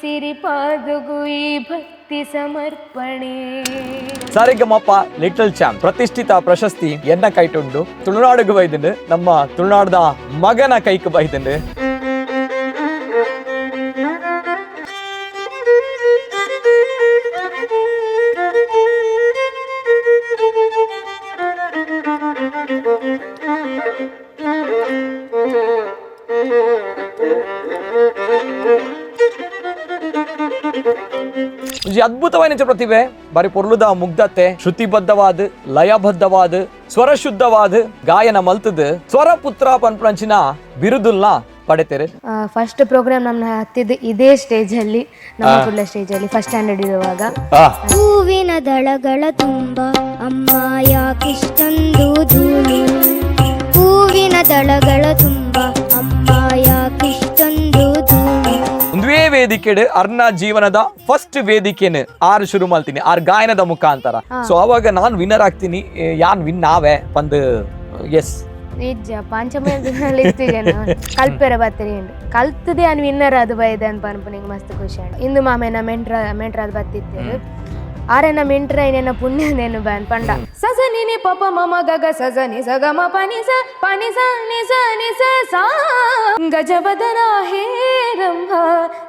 ಸಿರಿಪಾದುಗು ಈ ಭಕ್ತಿ ಸಮರ್ಪಣೆ. ಸಾರಿಗಮಪ್ಪ ಲಿಟಲ್ ಚಾಂಪ್ ಪ್ರತಿಷ್ಠಿತ ಪ್ರಶಸ್ತಿ ಎನ್ನ ಕೈಟುಂಡು ತುಳುನಾಡಿಗೆ ಬೈದುಂಡು, ನಮ್ಮ ತುಳುನಾಡದ ಮಗನ ಕೈಕ್ ಬೈದುಂಡು. ಒಂಜಿ ಅದ್ಭುತವಾಯಿನ ಪ್ರತಿಭೆ, ಬಾರಿ ಪೊರ್ಲುದ ಮುಗ್ಧತೆ, ಶ್ರುತಿಬದ್ಧವಾದ, ಲಯಬದ್ಧವಾದ, ಸ್ವರಶುದ್ಧವಾದ ಗಾಯನ ಮಲ್ತದ ಸ್ವರಪುತ್ರ ಪನ್ಪಂಚಿನ ಬಿರುದುಲ್ನ ಪಡೆತೇರು. ಫಸ್ಟ್ ಪ್ರೋಗ್ರಾಮ್ ನಮ್ಮ ಹತ್ತಿದ್ದು ಇದೇ ಸ್ಟೇಜಲ್ಲಿ, ನಮ್ಮ ಕುಡ್ಲ ಸ್ಟೇಜಲ್ಲಿ, ಫಸ್ಟ್ ಸ್ಟ್ಯಾಂಡರ್ಡ್ ಇರುವಾಗ. ಹೂವಿನ ದಳಗಳ ತುಂಬ ಅಮ್ಮ ಯಾಕಿಷ್ಟೊಂದು ಧೂಳು? ಹೂವಿನ ದಳಗಳ ತುಂಬ ಅಮ್ಮ ಯಾಕಿಷ್ಟೊಂದು ಧೂಳು? ಒಂದುವೇ ವೇದಿಕೆಡ್ ಅರ್ನ ಜೀವನದ ಫಸ್ಟ್ ವೇದಿಕೆನ್ ಆರು ಶುರು ಮಾಡ್ತೀನಿ ಆರ್ ಗಾಯನದ ಮುಖಾಂತರ. ಸೊ ಅವಾಗ ನಾನ್ ವಿನ್ನರ್ ಆಗ್ತೀನಿ, ಯಾನ್ ವಿನ್ ನಾವೇ ಪಂದ್ ಎಸ್. ನಿಜ ಪಂಚಮಿ ಕಲ್ಪೆರ ಬತ್ತರಿ ಉಂಡು ಕಲ್ತದೆ ಅನ್ ವಿನ್ನರ್ ಅದು ಬೈದೆ ಅನ್ಪ ಅನ್ಪ ಮಸ್ತ್ ಖುಷಿ ಆಂಡ್. ಇಂದು ಮಾಮೆನ ಮೆಂಟ್ರ ಮೆಂಟ್ರ ಅದು ಬತ್ತಿತ್ತೇರು ಆರೆನ ಮೆಂಟ್ರ ಏನೇನ ಪುಣ್ಯನೇನು ಬನ್ ಪಂಡ ಸಸ ನಿನಿ ಪಪ ಮಮ ಗಗ ಸಸ ನಿ ಸ ಗ ಮ ಪ ನಿ ಸ ಪ ನಿ ಸ ನಿ ಸ ನಿ ಸ ಸಾ. ಗಜವದನ ಹೇ ರಂಭ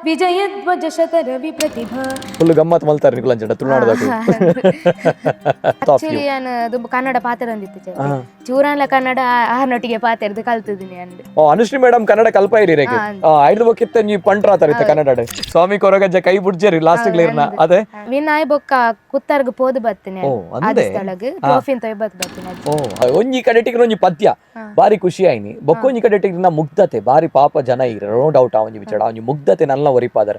ವಿಜಯಧ್ವಜ ಶತ ರವಿ ಪ್ರತಿಭಾ. ಫುಲ್ ಗಮ್ಮತ್ ಮಲ್ತಾರೆ ನಿಕುಲಂಚಡ ತುಳುನಾಡದ. ಆಕ್ಚುಲಿ ನಾನು ದುಂಬು ಕನ್ನಡ ಪಾತ್ರ ಒಂದಿತ್ತು, ಚೂರಾನ್ಲ ಕನ್ನಡ ಆರ್ನೊಟ್ಟಿಗೆ ಪಾತೆರ್ದು ಕಲ್ತಿದ್ದೀನಿ ಅಂದ್. ಓ, ಅನುಶ್ರೀ ಮೇಡಮ್ ಕನ್ನಡ ಕಲ್ಪ ಇರಿ ರೇಗೆ ಐದು ಬೊಕ್ಕಿತ್ತ ನೀ ಪಂಟ್ರ ತರಿತ ಕನ್ನಡ. ಸ್ವಾಮಿ ಕೊರಗಜ್ಜ ಕೈ ಬುಡ್ಜೇರಿ ಲಾಸ್ಟ್ ಇರ್ನ ಅದೇ. ವಿನ್ ಆಯ್ ಬೊಕ್ಕ ಕುತ್ತರ್ಗ್ ಪೋದು ಬತ್ತೀನಿ. ಓ, ಅಂದೆ? ಆದಿಸ್ಥಳಗ್ ಟ್ರೋಫಿನ್ ತೊಯ್ ಬತ್ ಬತ್ತೀನಿ. ಓ, ಒಂಜಿ ಕಡೆಟಿಗೆ ಒಂಜಿ ಪದ್ಯ ಬಾರಿ ಖುಷಿ ಆಯ್ನಿ. ಬೊಕ್ಕೊಂಜಿ ಕಡೆಟಿಗೆ ನ ಮುಗ್ಧತೆ ಬಾರಿ ಪಾಪ ಜನ ಇರ, ನೋ ಡೌಟ್. ಆ ಒಂಜಿ ವಿಚಾರ ಒಂಜಿ ಮುಗ್ಧತೆ ನನ್ನ ಒರಿಪಾದರ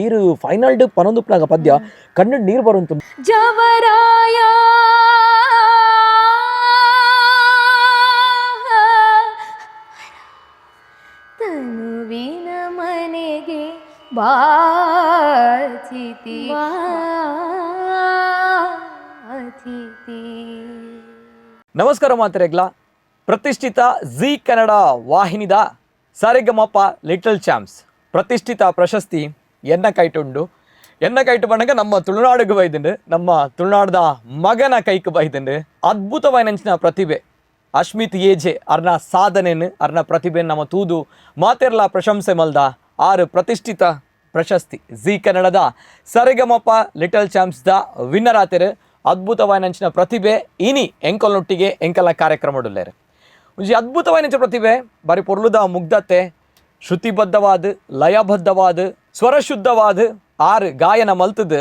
ಇರು ಫೈನಲ್ ಪನೊಂದು ಪದ್ಯ ಕಣ್ಣು ನೀರು ಬರುಂತು. ಜವರಾಯ ತನುವಿನ ಮನೆಗೆ ಬಾಚಿತಿ ಬಾಚಿತಿ. ನಮಸ್ಕಾರ ಮಾತೆರೆಗ್ಲ. ಪ್ರತಿಷ್ಠಿತ ಜೀ ಕನ್ನಡ ವಾಹಿನಿದ ಸಾರಿಗಮಪ ಲಿಟಲ್ ಚಾಂಪ್ಸ್ ಪ್ರತಿಷ್ಠಿತ ಪ್ರಶಸ್ತಿ ಎನ್ನ ಕೈಟುಂಡು. ಎನ್ನ ಕೈಟು ಬಣ್ಣಗ ನಮ್ಮ ತುಳುನಾಡಿಗೆ ಬೈದುಂಡು, ನಮ್ಮ ತುಳುನಾಡದ ಮಗನ ಕೈಕ್ ಬೈದುಂಡು. ಅದ್ಭುತವಾಯಿನಂಚಿನ ಪ್ರತಿಭೆ ಅಶ್ಮಿತ್ ಏಜೆ ಅರ್ನ ಸಾಧನೆನು ಅರ್ನ ಪ್ರತಿಭೆನ್ ನಮ್ಮ ತೂದು ಮಾತೆರ್ಲ ಪ್ರಶಂಸೆ ಮಲ್ದ. ಆರು ಪ್ರತಿಷ್ಠಿತ ಪ್ರಶಸ್ತಿ ಜೀ ಕನ್ನಡದ ಸರಿಗಮಪ ಲಿಟಲ್ ಚಾಂಪ್ಸ್ದ ವಿನ್ನರ್ ಆತೆರು. ಅದ್ಭುತವಾಯಿನಂಚಿನ ಪ್ರತಿಭೆ ಇನಿ ಎಂಕಲ್ನೊಟ್ಟಿಗೆ ಎಂಕಲ ಕಾರ್ಯಕ್ರಮಡುಲ್ಲೇರು. ಒಂಜಿ ಅದ್ಭುತವಾಯಿನಂಚಿನ ಪ್ರತಿಭೆ, ಬಾರಿ ಪೊರ್ಲುದ ಮುಗ್ಧತೆ, ಶ್ರುತಿಬದ್ಧವಾದ, ಲಯಬದ್ಧವಾದ, ಸ್ವರಶುದ್ಧವಾದ ಆರು ಗಾಯನ ಮಲ್ತದ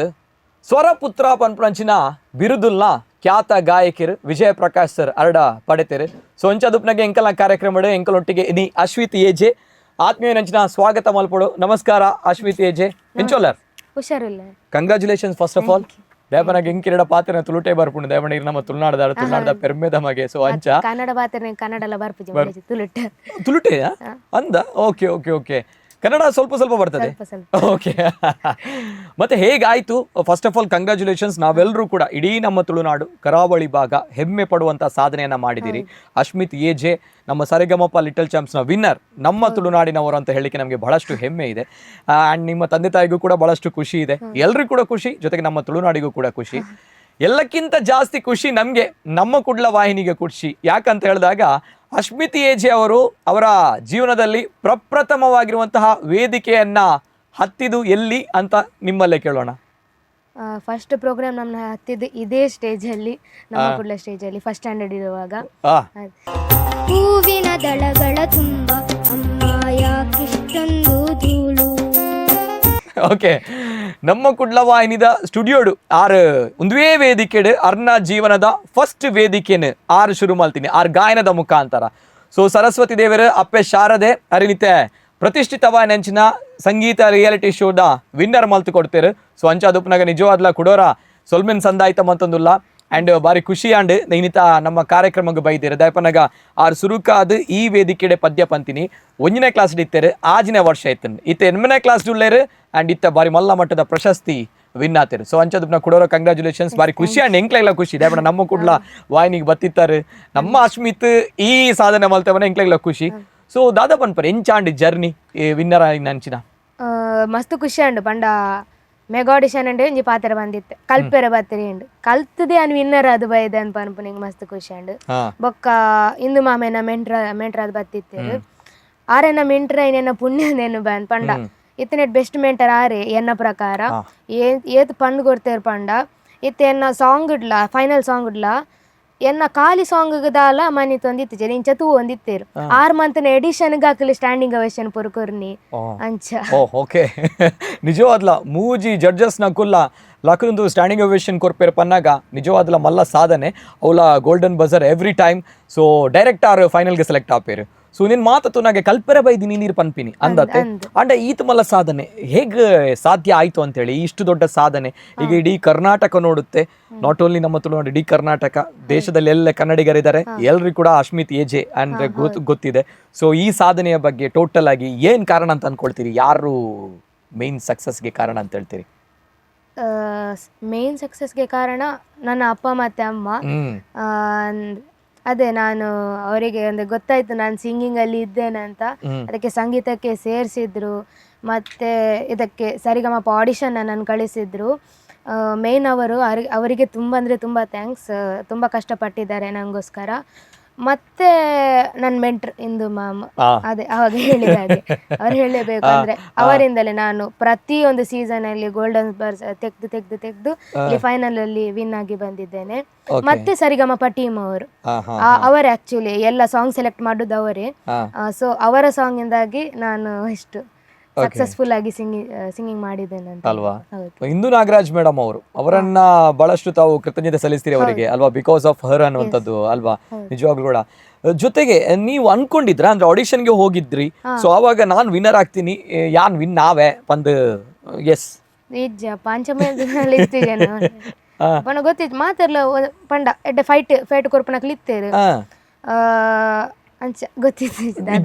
ಸ್ವರಪುತ್ರ ಪನ್ಪಂಚಿನ ಬಿರುದುಲ್ನ ಖ್ಯಾತ ಗಾಯಕಿರು ವಿಜಯ ಪ್ರಕಾಶ್ ಸರ್ ಅರಡ ಪಡೆತೇರು. ಸೊ ಅಂಚದುಪ್ನಗೆ ಎಂಕಲ್ನ ಕಾರ್ಯಕ್ರಮ ಎಂಕಲೊಟ್ಟಿಗೆ ಇನಿ ಅಶ್ವಿತ್ ಏಜೆ. ಆತ್ಮೀಯ ಸ್ವಾಗತ ಮಲ್ಪಡು. ನಮಸ್ಕಾರ ಅಶ್ವಿತ್ ಏಜೆ, ಎಂಚೋಲರ್? ಹುಷಾರಿಲ್ಲ. Congratulations first of all. ದೇವನಾಗ ಎಂಕಿರಡ ಪಾತ್ರ ತುಳುಟೆ ಬರ್ಪುಂಡು. ದೇವನ ಇರ್ ನಮ್ಮ ತುಳುನಾಡದ ತುಳುನಾಡದ ಪೆರ್ಮೆದ ಮಗೆ. ಸೊ ಅಂಚ ಕನ್ನಡ ಪಾತ್ರ ಕನ್ನಡ ಎಲ್ಲ ಬರ್ಪುಜಿ ತುಳುಟ್. ತುಳುಟೆ ಅಂದ. Okay okay okay, Kannada ಸ್ವಲ್ಪ ಸ್ವಲ್ಪ ಬರ್ತದೆ. ಸ್ವಲ್ಪ ಸ್ವಲ್ಪ. ಓಕೆ, ಮತ್ತೆ ಹೇಗಾಯ್ತು? First of all congratulations. ನಾವೆಲ್ಲರೂ ಕೂಡ ಇಡೀ ನಮ್ಮ ತುಳುನಾಡು ಕರಾವಳಿ ಭಾಗ ಹೆಮ್ಮೆ ಪಡುವಂತ ಸಾಧನೆಯನ್ನ ಮಾಡಿದಿರಿ. ಅಶ್ಮಿತ್ ಏಜೆ ನಮ್ಮ ಸರಿಗಮಪ ಲಿಟಲ್ ಚಾಂಪ್ಸ್ನ ವಿನ್ನರ್, ನಮ್ಮ ತುಳುನಾಡಿನವರು ಅಂತ ಹೇಳಿಕ್ಕೆ ನಮಗೆ ಬಹಳಷ್ಟು ಹೆಮ್ಮೆ ಇದೆ. ಆ್ಯಂಡ್ ನಿಮ್ಮ ತಂದೆ ತಾಯಿಗೂ ಕೂಡ ಬಹಳಷ್ಟು ಖುಷಿ ಇದೆ, ಎಲ್ರಿಗೂ ಕೂಡ ಖುಷಿ, ಜೊತೆಗೆ ನಮ್ಮ ತುಳುನಾಡಿಗೂ ಕೂಡ ಖುಷಿ. ಎಲ್ಲಕ್ಕಿಂತ ಜಾಸ್ತಿ ಖುಷಿ ನಮಗೆ ನಮ್ಮ ಕುಡ್ಲ ವಾಹಿನಿಗೆ ಖುಷಿ. ಯಾಕಂತ ಹೇಳಿದಾಗ ಅಶ್ಮಿತ್ ಏಜೆ ಅವರು ಅವರ ಜೀವನದಲ್ಲಿ ಪ್ರಪ್ರಥಮವಾಗಿರುವಂತಹ ವೇದಿಕೆಯನ್ನ ಹತ್ತಿದು ಎಲ್ಲಿ ಅಂತ ನಿಮ್ಮಲ್ಲೇ ಕೇಳೋಣ. ಫಸ್ಟ್ ಪ್ರೋಗ್ರಾಮ್ ನಮ್ಮ ಹತ್ತಿದ್ದು ಇದೇ ಸ್ಟೇಜಲ್ಲಿ, ನಮ್ಮ ಕುಡ್ಲ ಸ್ಟೇಜಲ್ಲಿ, ಫಸ್ಟ್ ಸ್ಟ್ಯಾಂಡರ್ಡ್ ಇರುವಾಗ. ಹೂವಿನ ದಳಗಳ ತುಂಬ ಅಮ್ಮ ಯಾಕಿಷ್ಟೊಂದು ಧೂಳು? ಓಕೆ, ನಮ್ಮ ಕುಡ್ಲ ವಾಹಿನಿದ ಸ್ಟುಡಿಯೋಡು ಆರು ಒಂದುವೇ ವೇದಿಕೆಡು ಅರ್ನ ಜೀವನದ ಫಸ್ಟ್ ವೇದಿಕೆನ್ ಆರು ಶುರು ಮಾಡ್ತೀನಿ ಆರ್ ಗಾಯನದ ಮುಖಾಂತರ. ಸೊ ಸರಸ್ವತಿ ದೇವರು ಅಪ್ಪೆ ಶಾರದೆ ಅರಿನಿತೆ ಪ್ರತಿಷ್ಠಿತವಾಯಿನಂಚಿನ ಸಂಗೀತ ರಿಯಾಲಿಟಿ ಶೋದ ವಿನ್ನರ್ ಮಲ್ತು ಕೊಡ್ತೇರು. ಸೊ ಅಂಚಾದುಪ್ಪನಾಗ ನಿಜವಾದ್ಲ ಕುಡೋರ ಸೊಲ್ಮೆನ್ ಸಂದಾಯ್ತ ಮಂತಂದುಲ್ಲ. ಆ್ಯಂಡ್ ಬಾರಿ ಖುಷಿ ಆಂಡ್ ನೈನಿತ ನಮ್ಮ ಕಾರ್ಯಕ್ರಮಕ್ಕೆ ಬೈದಿರ. ದಯಪನಗ ಆರು ಸುರುಕಾದ ಈ ವೇದಿಕೆಡೆ ಪದ್ಯ ಪಂತಿನಿ ಒಂದನೇ ಕ್ಲಾಸ್ ಇತ್ತೇರು, ಆಜಿನ ವರ್ಷ ಇತ್ತನ್ ಇತ್ತ ಎನ್ಮನೇ ಕ್ಲಾಸ್ ಉಳ್ಳೇರು. ಆ್ಯಂಡ್ ಇತ್ತ ಬಾರಿ ಮಲ್ಲ ಮಟ್ಟದ ಪ್ರಶಸ್ತಿ ವಿನ್ ಆತೇರು. ಸೊ ಅಂಚದುಪ್ನ ಕುಡೋರ ಕಂಗ್ರ್ಯಾಚುಲೇಷನ್ಸ್. ಬಾರಿ ಖುಷಿ ಆಂಡ್ ಎಂಕ್ಲೆಗ್ಲ ಖುಷಿ. ದಯಪನ ನಮ್ಮ ಕುಡ್ಲ ವಾಹಿನಿಗೆ ಬತ್ತಿತ್ತಾರೆ, ನಮ್ಮ ಅಶ್ಮಿತ್ ಈ ಸಾಧನೆ ಮಲ್ತವನ ಎಂಕ್ಲೆಗ್ಲ ಖುಷಿ. So ದಾದ ಪನ್ಪರ್ ಎಂಚಾಂಡ್ ಜರ್ನಿ ವಿನ್ನರ್ ಆಯಿನಂಚಿನ? ಮಸ್ತ್ ಖುಷಿ ಉಂಡು. ಪಂಡ ಮೆಗಾ ಆಡಿಷನ್ ಅಂಡೆ ಒಂಜಿ ಪಾತ್ರ ಬಂದಿತ್ತೆ, ಕಲ್ಪೆರೆ ಬತ್ತರಿ ಉಂಡು. ಕಲ್ತದೆ ಅನ್ ವಿನ್ನರ್ ಅದು ಬೈದೆ ಅನ್ಪ ಅನ್ಪುನಿಂಗ್ ಮಸ್ತ್ ಖುಷಿ ಉಂಡು. ಬೊಕ್ಕ ಇಂದು ಮಾಮೆನ ಮೆಂಟ್ರಾದ್ ಬತ್ತಿತ್ತೇರು. ಆರೆನ ಮೆಂಟ್ರ ಎನ್ನ ಪುಣ್ಯ ನೇನು ಬನ್ ಪಂಡ ಇತ್ತನೆಟ್ ಬೆಸ್ಟ್ ಮೆಂಟರ್ ಆರೆ ಎನ್ನ ಪ್ರಕಾರ. ಏತ್ ಪಂಡ್ ಕೊಡ್ತೇರು ಪಂಡ ಇತ್ತೆ ಎನ್ನ ಸಾಂಗ್ ಇಡ್ಲ, ಫೈನಲ್ ಸಾಂಗ್ ಇಡ್ಲ, ಎನ್ನ ಖಾಲಿ ಸಾಂಗ್ ದಾಲ ಮನಿ ತೊಂದಿತ್ತು ಇಂಚ ತೂ ಒಂದಿತ್ತೇರು. 6 ಮಂತ್ನ ಎಡಿಷನ್ ಹಾಕಲಿ ಸ್ಟ್ಯಾಂಡಿಂಗ್ ಅವೇಶನ್ ಪುರುಕೊರ್ನಿ ಅಂಚ. ಓ ಓಕೆ, ನಿಜವಾದ್ಲ ಮೂಜಿ ಜಡ್ಜಸ್ ನ ಕುಲ್ಲ ಲಕುಂದು ಸ್ಟ್ಯಾಂಡಿಂಗ್ ಓವೇಶನ್ ಕೊರ್ಪೇರ್ ಪನ್ನಾಗ ನಿಜವಾದ್ಲ ಮಲ್ಲ ಸಾಧನೆ. ಅವಲ golden buzzer every time. So direct R ಫೈನಲ್ಗೆ ಸೆಲೆಕ್ಟ್ ಆಪೇರು. ಸೊ ನಿನ್ ಮಾತು ತುನಾಗೆ ಕಲ್ಪೆರೆ ಬೈದಿ ನೀರು ಪನ್ಪಿನಿ ಅಂದತ್ತೆ. ಅಂಡ ಈತ ಮಲ್ಲ ಸಾಧನೆ ಹೇಗ್ ಸಾಧ್ಯ ಆಯ್ತು ಅಂತೇಳಿ, ಇಷ್ಟು ದೊಡ್ಡ ಸಾಧನೆ ಈಗ ಇಡೀ ಕರ್ನಾಟಕ ನೋಡುತ್ತೆ. Not only ನಮ್ಮ ತುಳುನಾಡು, ಇಡೀ ಕರ್ನಾಟಕ ದೇಶದಲ್ಲಿ ಎಲ್ಲ ಕನ್ನಡಿಗರಿದ್ದಾರೆ, ಎಲ್ರಿಗೂ ಕೂಡ ಅಶ್ಮಿತ್ ಎಜೆ ಅಂದ್ರೆ ಗೊತ್ತಿದೆ. ಸೊ ಈ ಸಾಧನೆಯ ಬಗ್ಗೆ ಟೋಟಲ್ ಆಗಿ ಏನ್ ಕಾರಣ ಅಂತ ಅನ್ಕೊಳ್ತೀರಿ? ಯಾರು ಮೇನ್ ಸಕ್ಸಸ್ಗೆ ಕಾರಣ ಅಂತ ಹೇಳ್ತೀರಿ? ಮೇನ್ ಸಕ್ಸಸ್ಗೆ ಕಾರಣ ನನ್ನ ಅಪ್ಪ ಮತ್ತೆ ಅಮ್ಮ. ಅದೇ ನಾನು ಅವರಿಗೆ ಅಂದರೆ ಗೊತ್ತಾಯ್ತು ನಾನು ಸಿಂಗಿಂಗಲ್ಲಿ ಇದ್ದೇನೆ ಅಂತ, ಅದಕ್ಕೆ ಸಂಗೀತಕ್ಕೆ ಸೇರಿಸಿದ್ರು. ಮತ್ತು ಇದಕ್ಕೆ ಸರಿಗಮಪ ಆಡಿಷನ್ ನನ್ನನ್ನು ಕಳಿಸಿದ್ರು. ಮೇನ್ ಅವರು ಅವರಿಗೆ ತುಂಬ ಅಂದರೆ ತುಂಬ thanks. ತುಂಬ ಕಷ್ಟಪಟ್ಟಿದ್ದಾರೆ ನನಗೋಸ್ಕರ. ಮತ್ತೆ ನನ್ನ ಮೆಂಟ್ರ್ ಇಂದು ಮ್ಯಾಮ್, ಅದೇ ಅವಾಗ ಹೇಳಿದ ಹಾಗೆ ಅವ್ರು ಹೇಳಬೇಕು ಅಂದ್ರೆ ಅವರಿಂದಲೇ ನಾನು ಪ್ರತಿಯೊಂದು ಸೀಸನ್ ಅಲ್ಲಿ ಗೋಲ್ಡನ್ ಬರ್ಸ್ ತೆಗ್ದು ತೆಗ್ದು ತೆಗ್ದು ಇಲ್ಲಿ ಫೈನಲ್ ಅಲ್ಲಿ ವಿನ್ ಆಗಿ ಬಂದಿದ್ದೇನೆ. ಮತ್ತೆ ಸರಿಗಮಪ ಟೀಮ್ ಅವರು, ಅವರೇ ಆಕ್ಚುಲಿ ಎಲ್ಲ ಸಾಂಗ್ ಸೆಲೆಕ್ಟ್ ಮಾಡುದು ಅವರೇ. ಸೊ ಅವರ ಸಾಂಗ್ ಇಂದಾಗಿ ನಾನು ಇಷ್ಟು ಸಕ್ಸಸ್ಫುಲ್ ಆಗಿ ಸಿಂಗಿಂಗ್ ಸಿಂಗಿಂಗ್ ಮಾಡಿದ್ದೇನೆ ಅಂತ ಅಲ್ವಾ? ಇಂದು ನಾಗರಾಜ್ ಮೇಡಮ್ ಅವರು, ಅವರನ್ನ ಬಹಳಷ್ಟು ತಾವು ಕೃತಜ್ಞತೆ ಸಲ್ಲಿಸ್ತೀರಿ ಅವರಿಗೆ ಅಲ್ವಾ? Because of her ಅನ್ನುವಂಥದ್ದು ಅಲ್ವಾ? ನಿಜವಾಗ್ಲೂ ಕೂಡ. ಜೊತೆಗೆ ನೀವು ಅನ್ಕೊಂಡಿದ್ರ ಅಂದ್ರೆ ಆಡಿಷನ್ಗೆ ಹೋಗಿದ್ರಿ, ಸೊ ಆವಾಗ ನಾನ್ ವಿನ್ನರ್ ಆಗ್ತೀನಿ, ಯಾನ್ ವಿನ್ ನಾವೇ ಬಂದು ಎಸ್ ನಿಜ ಪಂಡ ಗೊತ್ತಿತ್ತು ಮಾತೆರ್ಲ ಪಂಡ ಎಡ್ಡೆ ಫೈಟ್ ಫೈಟ್ ಕೊರ್ಪನಕ್ಲಿ ಇತ್ತೇರು ಅಂಚ ಗೊತ್ತಿತ್ತು.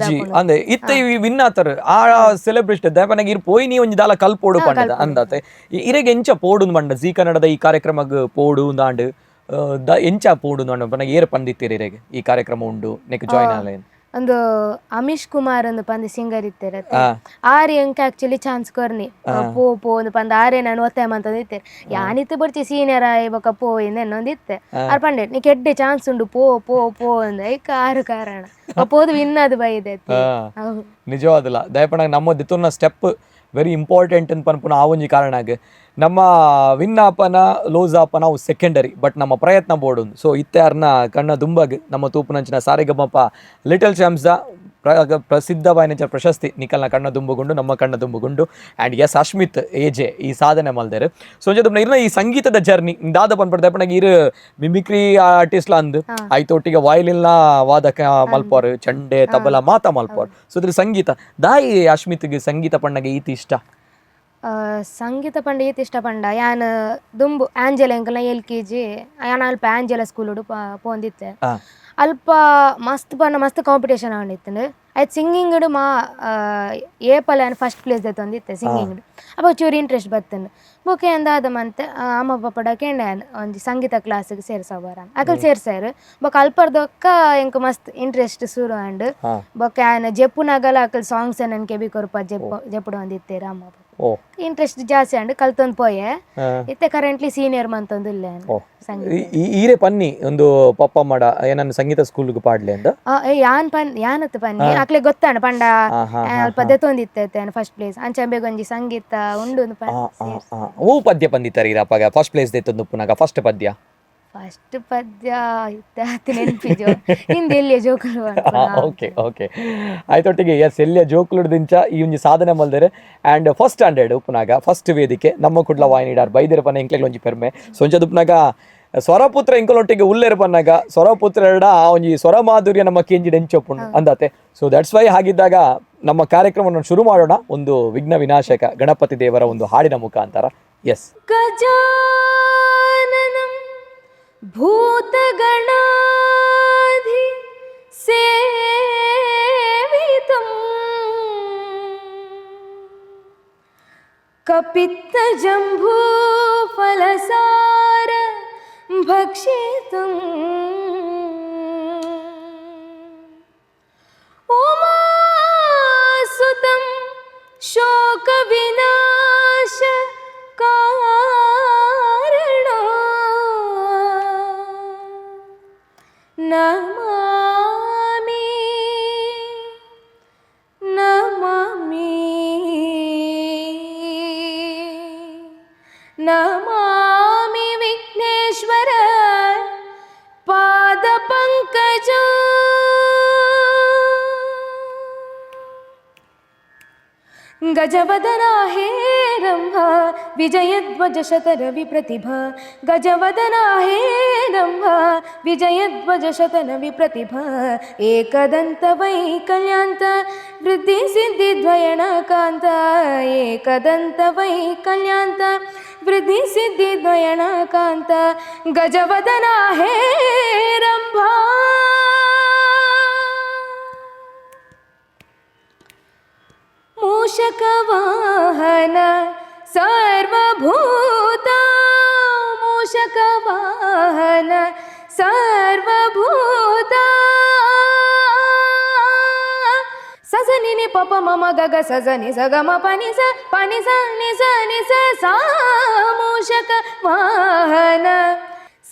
ಅಂದ್ರೆ ಇತ್ತ ವಿನ್ ಆತರ್ ಆ ಸೆಲೆಬ್ರೇಷನ್ ದೇಪನಾಗ ಇರ್ ಪೋಯಿ ನೀ ಒಂಜಿ ದಾಲ ಕಲ್ಪೋಡು ಪಂಡದ ಅಂದಾತೆ. ಇರೆಗ್ ಎಂಚ ಪೋಡು ಪಂಡ ಜೀ ಕನ್ನಡದ ಈ ಕಾರ್ಯಕ್ರಮಗ್ ಪೋಡು ದಾಂಡ್ ಎಂಚ ಪೋಡು ದಾಂಡ್ ಪಂಡ ಏರ್ ಪಂದಿತ್ತೀರಿ ಇರೆಗ್ ಈ ಕಾರ್ಯಕ್ರಮ ಉಂಡು ನೆಕ್ ಜಾಯಿನ್ ಆಲೆ? ಒಂದು ಅಮಿಶ್ ಕುಮಾರ್ ಒಂದು ಪಂದ್ ಸಿಂಗರ್ ಇತ್ತಾರೆ, ಆರ್ ಎಂಕ್ ಆಕ್ಚುಲಿ ಚಾನ್ಸ್ ಕೊರ್ನಿ ಪೋ ಪೋ ಒಂದು ಪಂದ್ ಆರೇ ನಾನು ಒತ್ತಾಯ ಮಂತಂದು ಇತ್ತೇರು. ಯಾನಿತ್ತು ಬರ್ಚಿ ಸೀನಿಯರ್ ಆಯ್ ಬೊಕ ಪೋ ಇಂದ ಇತ್ತೆ ಆರ್ ಪಂಡೆ ನೀ ಕೆಡ್ಡೆ ಚಾನ್ಸ್ ಉಂಡು ಪೋ ಪೋ ಪೋ ಅಂದ ಐಕ ಆರು ಕಾರಣ ಪೋದು ವಿನ್ ಅದು ಬೈದೆ. ನಿಜವಾದಲ್ಲ ದಯಪಣ ನಮ್ಮ ದಿತ್ತುನ step very important ಅಂತ ಪನ್ಪುನ ಆ ಒಂಜಿ ಕಾರಣ ಆಗ ನಮ್ಮ ವಿನ್ ಆಪನ ಲೋಸ್ ಆಪನ ಅವು ಸೆಕೆಂಡರಿ, ಬಟ್ ನಮ್ಮ ಪ್ರಯತ್ನ ಬೋರ್ಡ್. ಸೊ ಇತ್ತೆ ಅರ್ನ ಕಣ್ಣ ದುಂಬಗ್ ನಮ್ಮ ತೂಪುನಂಚಿನ ಸಾರಿಗಮಪ ಲಿಟಲ್ ಚಾಂಪ್ಸ್ ಪ್ರಸಿದ್ಧವಾಯಿನ ಪ್ರಶಸ್ತಿ ನಿಕಲ್ನ ಕಣ್ಣ ದುಂಬುಗುಂಡು, ನಮ್ಮ ಕಣ್ಣ ದುಂಬುಗುಂಡು. ಆ್ಯಂಡ್ ಎಸ್ ಅಶ್ಮಿತ್ ಏಜೆ ಈ ಸಾಧನೆ ಮಲ್ದೇರು. ಸೊ ಇರ್ನ ಈ ಸಂಗೀತದ ಜರ್ನಿ ದಾದ ಪನ್ಪಡ್ದೆ ಪಂಡ ಇರು ಮಿಮಿಕ್ರಿ ಆರ್ಟಿಸ್ಟ್ ಅಂದ್ ಆಯ್ತೊಟ್ಟಿಗೆ ವಾಯಲಿನ್ನ ವಾದಕ ಮಲ್ಪೋರು, ಚಂಡೆ ತಬಲ ಮಾತಾ ಮಲ್ಪೋರು. ಸೊ ಇದ್ರ ಸಂಗೀತ ದಾಯಿ ಅಶ್ಮಿತ್ಗೆ ಸಂಗೀತ ಪಣ್ಣಗೆ ಈತ ಇಷ್ಟ? ಸಂಗೀತ ಪಂಡ ಈತ ಇಷ್ಟ ಪಂಡ ಯಾನ್ ದುಂಬು ಆಂಜೆಲ ಎಂಕಲ್ನ L K G ಯಾನ್ ಅಲ್ಪ ಆಂಜೆಲ ಸ್ಕೂಲ್ ಪೋಂದಿತ್ತೆ. ಅಲ್ಪ ಮಸ್ತ್ ಪಂಡ ಮಸ್ತ್ ಕಾಂಪಿಟೇಷನ್ ಆಂಡಿತ್ತುಂಡು. ಆಯ್ತು ಸಿಂಗಿಂಗ್ ಮಾ ಏಪಲ ಫಸ್ಟ್ ಪ್ಲೇಸ್ ತಂದಿತ್ತೆ ಸಿಂಗಿಂಗ್. ಅಪ್ಪ ಚೂರು ಇಂಟ್ರೆಸ್ಟ್ ಬತ್ತಂಡು ಬೊಕೆ ಅಂದಾದ ಮಂತೆ ಅಮ್ಮ ಪಪ್ಪಡ ಕೇಂಡ ಒಂಜಿ ಸಂಗೀತ ಕ್ಲಾಸಿಗೆ ಸೇರ್ಸವರ ಅಕಲ್ ಸೇರ್ಸಾರು. ಬೊಕ ಅಲ್ಪರ್ದೊಕ್ಕ ಎಂಕ್ ಮಸ್ತ್ ಇಂಟ್ರೆಸ್ಟ್ ಶುರು ಆಂಡ್. ಬೊಕ ಆನ್ ಜೆಪ್ಪುನಾಗಲ ಅಕಲ್ ಸಾಂಗ್ಸ್ ನನ್ ಕೆಬಿ ಕೊರ್ಪ ಜೆಪ್ಪು ಜೆಪ್ಪುಡು ಒಂದಿತ್ತೇರು ಅಮ್ಮ. ಇಂಟ್ರೆಸ್ಟ್ ಜಾಸ್ತಿ ಅಂಡ್ ಕಲ್ತೊಂದು ಪೋಯೆ. ಇತ್ತೆ ಕರೆಂಟ್ಲಿ ಸೀನಿಯರ್ ಮಂತೊಂದು ಇಲ್ಲ. ಈರೆ ಪನ್ನಿ ಒಂದು ಪಪ್ಪ ಮಾಡ ಏನನ್ನ ಸಂಗೀತ ಸ್ಕೂಲ್ಗೆ ಪಾಡ್ಲೆ ಅಂದ? ಯಾನ್ ಪನ್ ಯಾನತ್ ಪನ್ನಿ ಅಕ್ಲೆ ಗೊತ್ತಾಂಡ ಪಂಡ ಅಲ್ಪ ದೆತ್ತೊಂದಿತ್ತೆ ಫಸ್ಟ್ ಪ್ಲೇಸ್ ಅಂಚಂಬೆಗ್ ಒಂಜಿ ಸಂಗೀತ ಉಂಡು. ಓ ಪದ್ಯ ಪಂದಿತ್ತಾರೆ ಇರಪ್ಪಾಗ ಫಸ್ಟ್ ಪ್ಲೇಸ್ ದೆತ್ತೊಂದು ಪುನಗ ಫಸ್ಟ್ ಪದ್ಯ? ಫಸ್ಟ್ ಪದ್ಯ ಇತ್ತೆ ನೆನಪಿಜೋ ಹಿಂದೆ ಎಲ್ಲಿಯ ಜೋಕುಲು. ಓಕೆ ಓಕೆ ಆಯ್ತೊಟ್ಟಿಗೆ ಎಸ್ ಎಲ್ಲಿಯ ಜೋಕುಲುಡ್ದಿಂಚ ಈ ಒಂಜಿ ಸಾಧನೆ ಮಲ್ದರೆ. And first standard ಉಪ್ಪುನಾಗ first ವೇದಿಕೆ ನಮ್ಮ ಕುಡ್ಲ ವಾಹಿನಿಡಾರ್ ಬೈದಿರ ಪನ್ನ ಎಂಕ್ಲೆಗ್ ಒಂಜಿ ಪೆರ್ಮೆ. ಸೊ ಒಂಜಿ ಉಪ್ಪುನಾಗ ಸ್ವರಪುತ್ರ ಎಂಕಲೊಟ್ಟಿಗೆ ಉಲ್ಲೇರು ಪನ್ನಾಗ ಸ್ವರಪುತ್ರ ಎರಡ ಆ ಒಂಜಿ ಸ್ವರ ಮಾಧುರ್ಯ ನಮ್ಮ ಕೇಂಜಿ ಡೆಂಚೊಪ್ಪುಂಡು ಅಂದಾತೆ. So that's why ಹಾಗಿದ್ದಾಗ ನಮ್ಮ ಕಾರ್ಯಕ್ರಮವನ್ನು ಶುರು ಮಾಡೋಣ ಒಂದು ವಿಘ್ನ ವಿನಾಶಕ ಗಣಪತಿ ದೇವರ ಒಂದು ಹಾಡಿನ ಮುಖಾಂತರ. ಎಸ್. ಗಜಾನನಂ ಭೂತಗಣಾಧಿ ಸೇವಿತಂ ಕಪಿತ್ತ ಜಂಬೂ ಫಲಸಾರ ಭಕ್ಷಿತಂ ಉಮಾಸುತಂ ಗಜವದನ ಹೇ ರಂಭ ವಿಜಯಧ್ವಜ ಶತರವಿ ಪ್ರತಿಭಾ, ಗಜವದನ ಹೇ ರಂಭ ವಿಜಯಧ್ವಜ ಶತರವಿ ಪ್ರತಿಭಾ, ಏಕದಂತ ವೈಕಲ್ಯಾಂತ ವೃದ್ಧಿ ಸಿದ್ಧಿ ದ್ವಯಣ ಕಾಂತ, ಏಕದಂತ ವೈಕಲ್ಯಾಂತ ವೃದ್ಧಿ ಸಿದ್ಧಿ ದ್ವಯಣ ಕಾಂತ, ಗಜವದನ ಹೇ ರಂಭಾ. ಮೂಷಕವಾಹನ ಸರ್ವಭೂತ, ಮೂಷಕವಾಹನ ಸರ್ವಭೂತ, ಸಸ ನಿ ನಿ ಪ ಪ ಮ ಮ ಗ ಗ ಸ ಸ ನಿ ಸ ಗ ಮ ಪ ನಿ ಸ ಪ ನಿ ಸ ನಿ ಸ ನಿ ಸ ಸಾ, ಮೂಷಕ ವಾಹನ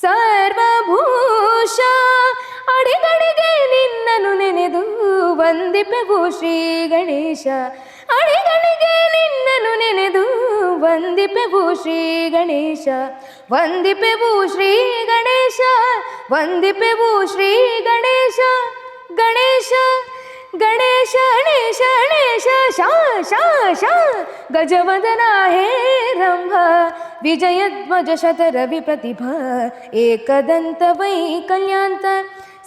ಸರ್ವಭೂಷ, ಅಡಿಗಡಿಗೆ ನಿನ್ನನು ನೆನೆದು ವಂದಿಪೆವು ಶ್ರೀ ಗಣೇಶ, ಅಡಿಗಡಿಗೆ ನಿನ್ನನು ನೆನೆದು ವಂದಿಪೆವು ಶ್ರೀ ಗಣೇಶ, ವಂದಿಪೆವು ಶ್ರೀ ಗಣೇಶ, ವಂದಿಪೆವು ಶ್ರೀ ಗಣೇಶ, ಗಣೇಶ ಗಣೇಶ ಗಣೇಶ ಗಣೇಶ ಶಾ ಶಾ ಶಾ, ಗಜವದನ ಹೇ ರಂಭ ವಿಜಯಧ್ವಜ ಶತರವಿ ಪ್ರತಿಭಾ, ಏಕದಂತ ವೈಕಲ್ಯಾಂತ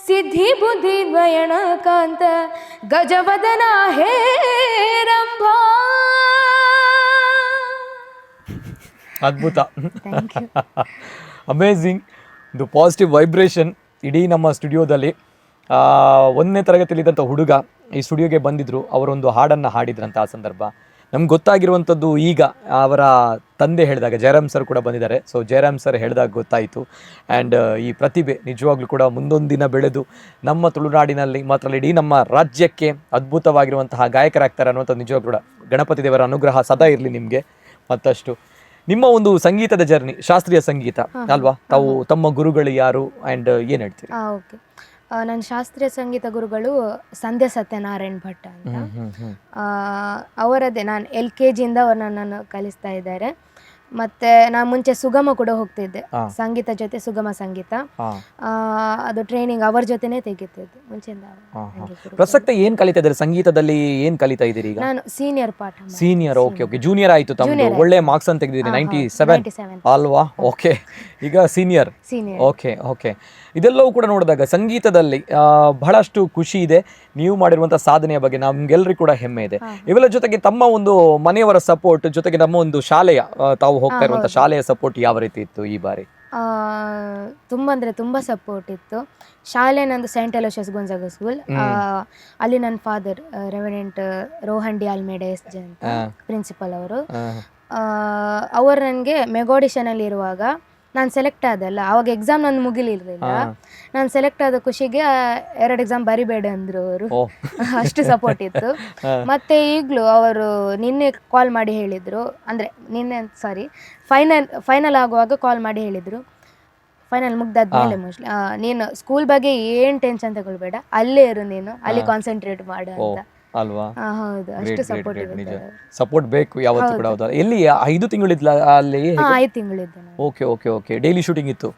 ಸಿದ್ಧಿ ಬುದ್ಧಿ ದ್ವಯಣ ಕಾಂತ, ಗಜವದನ ಹೇ ರಂಭಾ. ಅದ್ಭುತ, ಅಮೇಝಿಂಗ್. ಒಂದು ಪಾಸಿಟಿವ್ ವೈಬ್ರೇಷನ್ ಇಡೀ ನಮ್ಮ ಸ್ಟುಡಿಯೋದಲ್ಲಿ. ಒಂದನೇ ತರಗತಿಯಲ್ಲಿದ್ದಂಥ ಹುಡುಗ ಈ ಸ್ಟುಡಿಯೋಗೆ ಬಂದಿದ್ದರು, ಅವರೊಂದು ಹಾಡನ್ನು ಹಾಡಿದ್ರಂತ ಆ ಸಂದರ್ಭ ನಮ್ಗೆ ಗೊತ್ತಾಗಿರುವಂಥದ್ದು ಈಗ ಅವರ ತಂದೆ ಹೇಳಿದಾಗ, ಜಯರಾಮ್ ಸರ್ ಕೂಡ ಬಂದಿದ್ದಾರೆ. ಸೊ ಜಯರಾಮ್ ಸರ್ ಹೇಳಿದಾಗ ಗೊತ್ತಾಯಿತು. ಆ್ಯಂಡ್ ಈ ಪ್ರತಿಭೆ ನಿಜವಾಗ್ಲೂ ಕೂಡ ಮುಂದೊಂದು ದಿನ ಬೆಳೆದು ನಮ್ಮ ತುಳುನಾಡಿನಲ್ಲಿ ಮಾತ್ರ ಅಲ್ಲ, ಇಡೀ ನಮ್ಮ ರಾಜ್ಯಕ್ಕೆ ಅದ್ಭುತವಾಗಿರುವಂತಹ ಗಾಯಕರಾಗ್ತಾರೆ ಅನ್ನುವಂಥದ್ದು ನಿಜವಾಗ್ಲೂ ಕೂಡ ಗಣಪತಿ ದೇವರ ಅನುಗ್ರಹ ಸದಾ ಇರಲಿ ನಿಮಗೆ. ಮತ್ತಷ್ಟು ನಿಮ್ಮ ಒಂದು ಸಂಗೀತದ ಜರ್ನಿ, ಶಾಸ್ತ್ರೀಯ ಸಂಗೀತ ಅಲ್ವಾ, ತಾವು ತಮ್ಮ ಗುರುಗಳು ಯಾರು ಆ್ಯಂಡ್ ಏನು ಹೇಳ್ತೀರಿ? ಓಕೆ, ನನ್ನ ಶಾಸ್ತ್ರೀಯ ಸಂಗೀತ ಗುರುಗಳು ಸಂಧ್ಯಾ ಸತ್ಯನಾರಾಯಣ್ ಭಟ್ ಅಂತ. ಅವರದ್ದೇ ನಾನು LKG ಯಿಂದ ಅವರು ನನ್ನನ್ನು ಕಲಿಸ್ತಾ ಇದ್ದಾರೆ. ಮತ್ತು ನಾನು ಮುಂಚೆ ಸುಗಮ ಕೂಡ ಹೋಗ್ತಿದ್ದೆ, ಸಂಗೀತ ಜೊತೆ ಸುಗಮ ಸಂಗೀತ, ಅದು ಟ್ರೈನಿಂಗ್ ಅವರ ಜೊತೆನೇ ತೆಗಿತಿದ್ದೆ ಮುಂಚೆಯಿಂದ. ಪ್ರಸಕ್ತ ಏನ್ ಕಲಿತಾ ಇದ್ದಾರೆ ಸಂಗೀತದಲ್ಲಿ, ಏನ್ ಕಲಿತಾ ಇದ್ದೀರಿ ಈಗ? ನಾನು ಸೀನಿಯರ್ ಪಾಠ. Senior, okay okay. Junior ಆಯ್ತು ತಮ್ಮದು, ಒಳ್ಳೆ ಮಾರ್ಕ್ಸ್ ಅಂತ ತೆಗೆದಿದ್ದೀರಿ, 97 ಅಲ್ವಾ? ಓಕೆ, ಈಗ senior. Senior. Okay okay. ಇದೆಲ್ಲವೂ ಕೂಡ ನೋಡಿದಾಗ ಸಂಗೀತದಲ್ಲಿ ಬಹಳಷ್ಟು ಖುಷಿ ಇದೆ. ನೀವು ಮಾಡಿರುವಂಥ ಸಾಧನೆಯ ಬಗ್ಗೆ ನಮ್ಗೆಲ್ಲರಿಗೂ ಕೂಡ ಹೆಮ್ಮೆ ಇದೆ. ಇವೆಲ್ಲ ಜೊತೆಗೆ ತಮ್ಮ ಒಂದು ಮನೆಯವರ ಸಪೋರ್ಟ್, ಜೊತೆಗೆ ನಮ್ಮ ಒಂದು ಶಾಲೆಯ, ತಾವು ಹೋಗ್ತಾ ಇರುವಂಥ ಶಾಲೆಯ ಸಪೋರ್ಟ್ ಯಾವ ರೀತಿ ಇತ್ತು ಈ ಬಾರಿ? ತುಂಬ ಅಂದರೆ ತುಂಬ ಸಪೋರ್ಟ್ ಇತ್ತು. ಶಾಲೆ ನಂದು Saint Aloysius Gonzaga school. ಅಲ್ಲಿ ನನ್ನ father reverend Rohan D Almeida SJ ಅಂತ ಪ್ರಿನ್ಸಿಪಲ್ ಅವರು. ಅವರು ನನಗೆ ಮೆಗಾಡಿಷನಲ್ಲಿ ಇರುವಾಗ ನಾನು ಸೆಲೆಕ್ಟ್ ಆದಲ್ಲ, ಆವಾಗ ಎಕ್ಸಾಮ್ ನಂದು ಮುಗಿಲಿರಲಿಲ್ಲ. ನಾನು ಸೆಲೆಕ್ಟ್ ಆದ ಖುಷಿಗೆ 2 ಎಕ್ಸಾಮ್ ಬರಿಬೇಡ ಅಂದರು ಅವರು. ಅಷ್ಟು ಸಪೋರ್ಟ್ ಇತ್ತು. ಮತ್ತೆ ಈಗಲೂ ಅವರು ನಿನ್ನೆ ಕಾಲ್ ಮಾಡಿ ಹೇಳಿದರು, ಅಂದರೆ ನಿನ್ನೆ ಸಾರಿ ಫೈನಲ್ ಆಗುವಾಗ ಕಾಲ್ ಮಾಡಿ ಹೇಳಿದರು, ಫೈನಲ್ ಮುಗ್ದಾದ್ಮೇಲೆ ಮೋಸ್ಟ್ಲಿ, ನೀನು ಸ್ಕೂಲ್ ಬಗ್ಗೆ ಏನು ಟೆನ್ಷನ್ ತಗೊಳ್ಬೇಡ, ಅಲ್ಲೇ ಇರು ನೀನು, ಅಲ್ಲಿ ಕಾನ್ಸಂಟ್ರೇಟ್ ಮಾಡು ಅಂತ. ಅಲ್ವಾ? ಹೌದು, ಅಷ್ಟು ಸಪೋರ್ಟ್. ಸಪೋರ್ಟ್ ಬೇಕು ಯಾವತ್ತೂ ಕೂಡ. ಹೌದಾ? ಎಲ್ಲಿ 5 ತಿಂಗಳಿದ್ಲ ಅಲ್ಲಿ? 5 ತಿಂಗಳಿದ್ದೆ. Okay okay okay. Daily shooting ಇತ್ತು?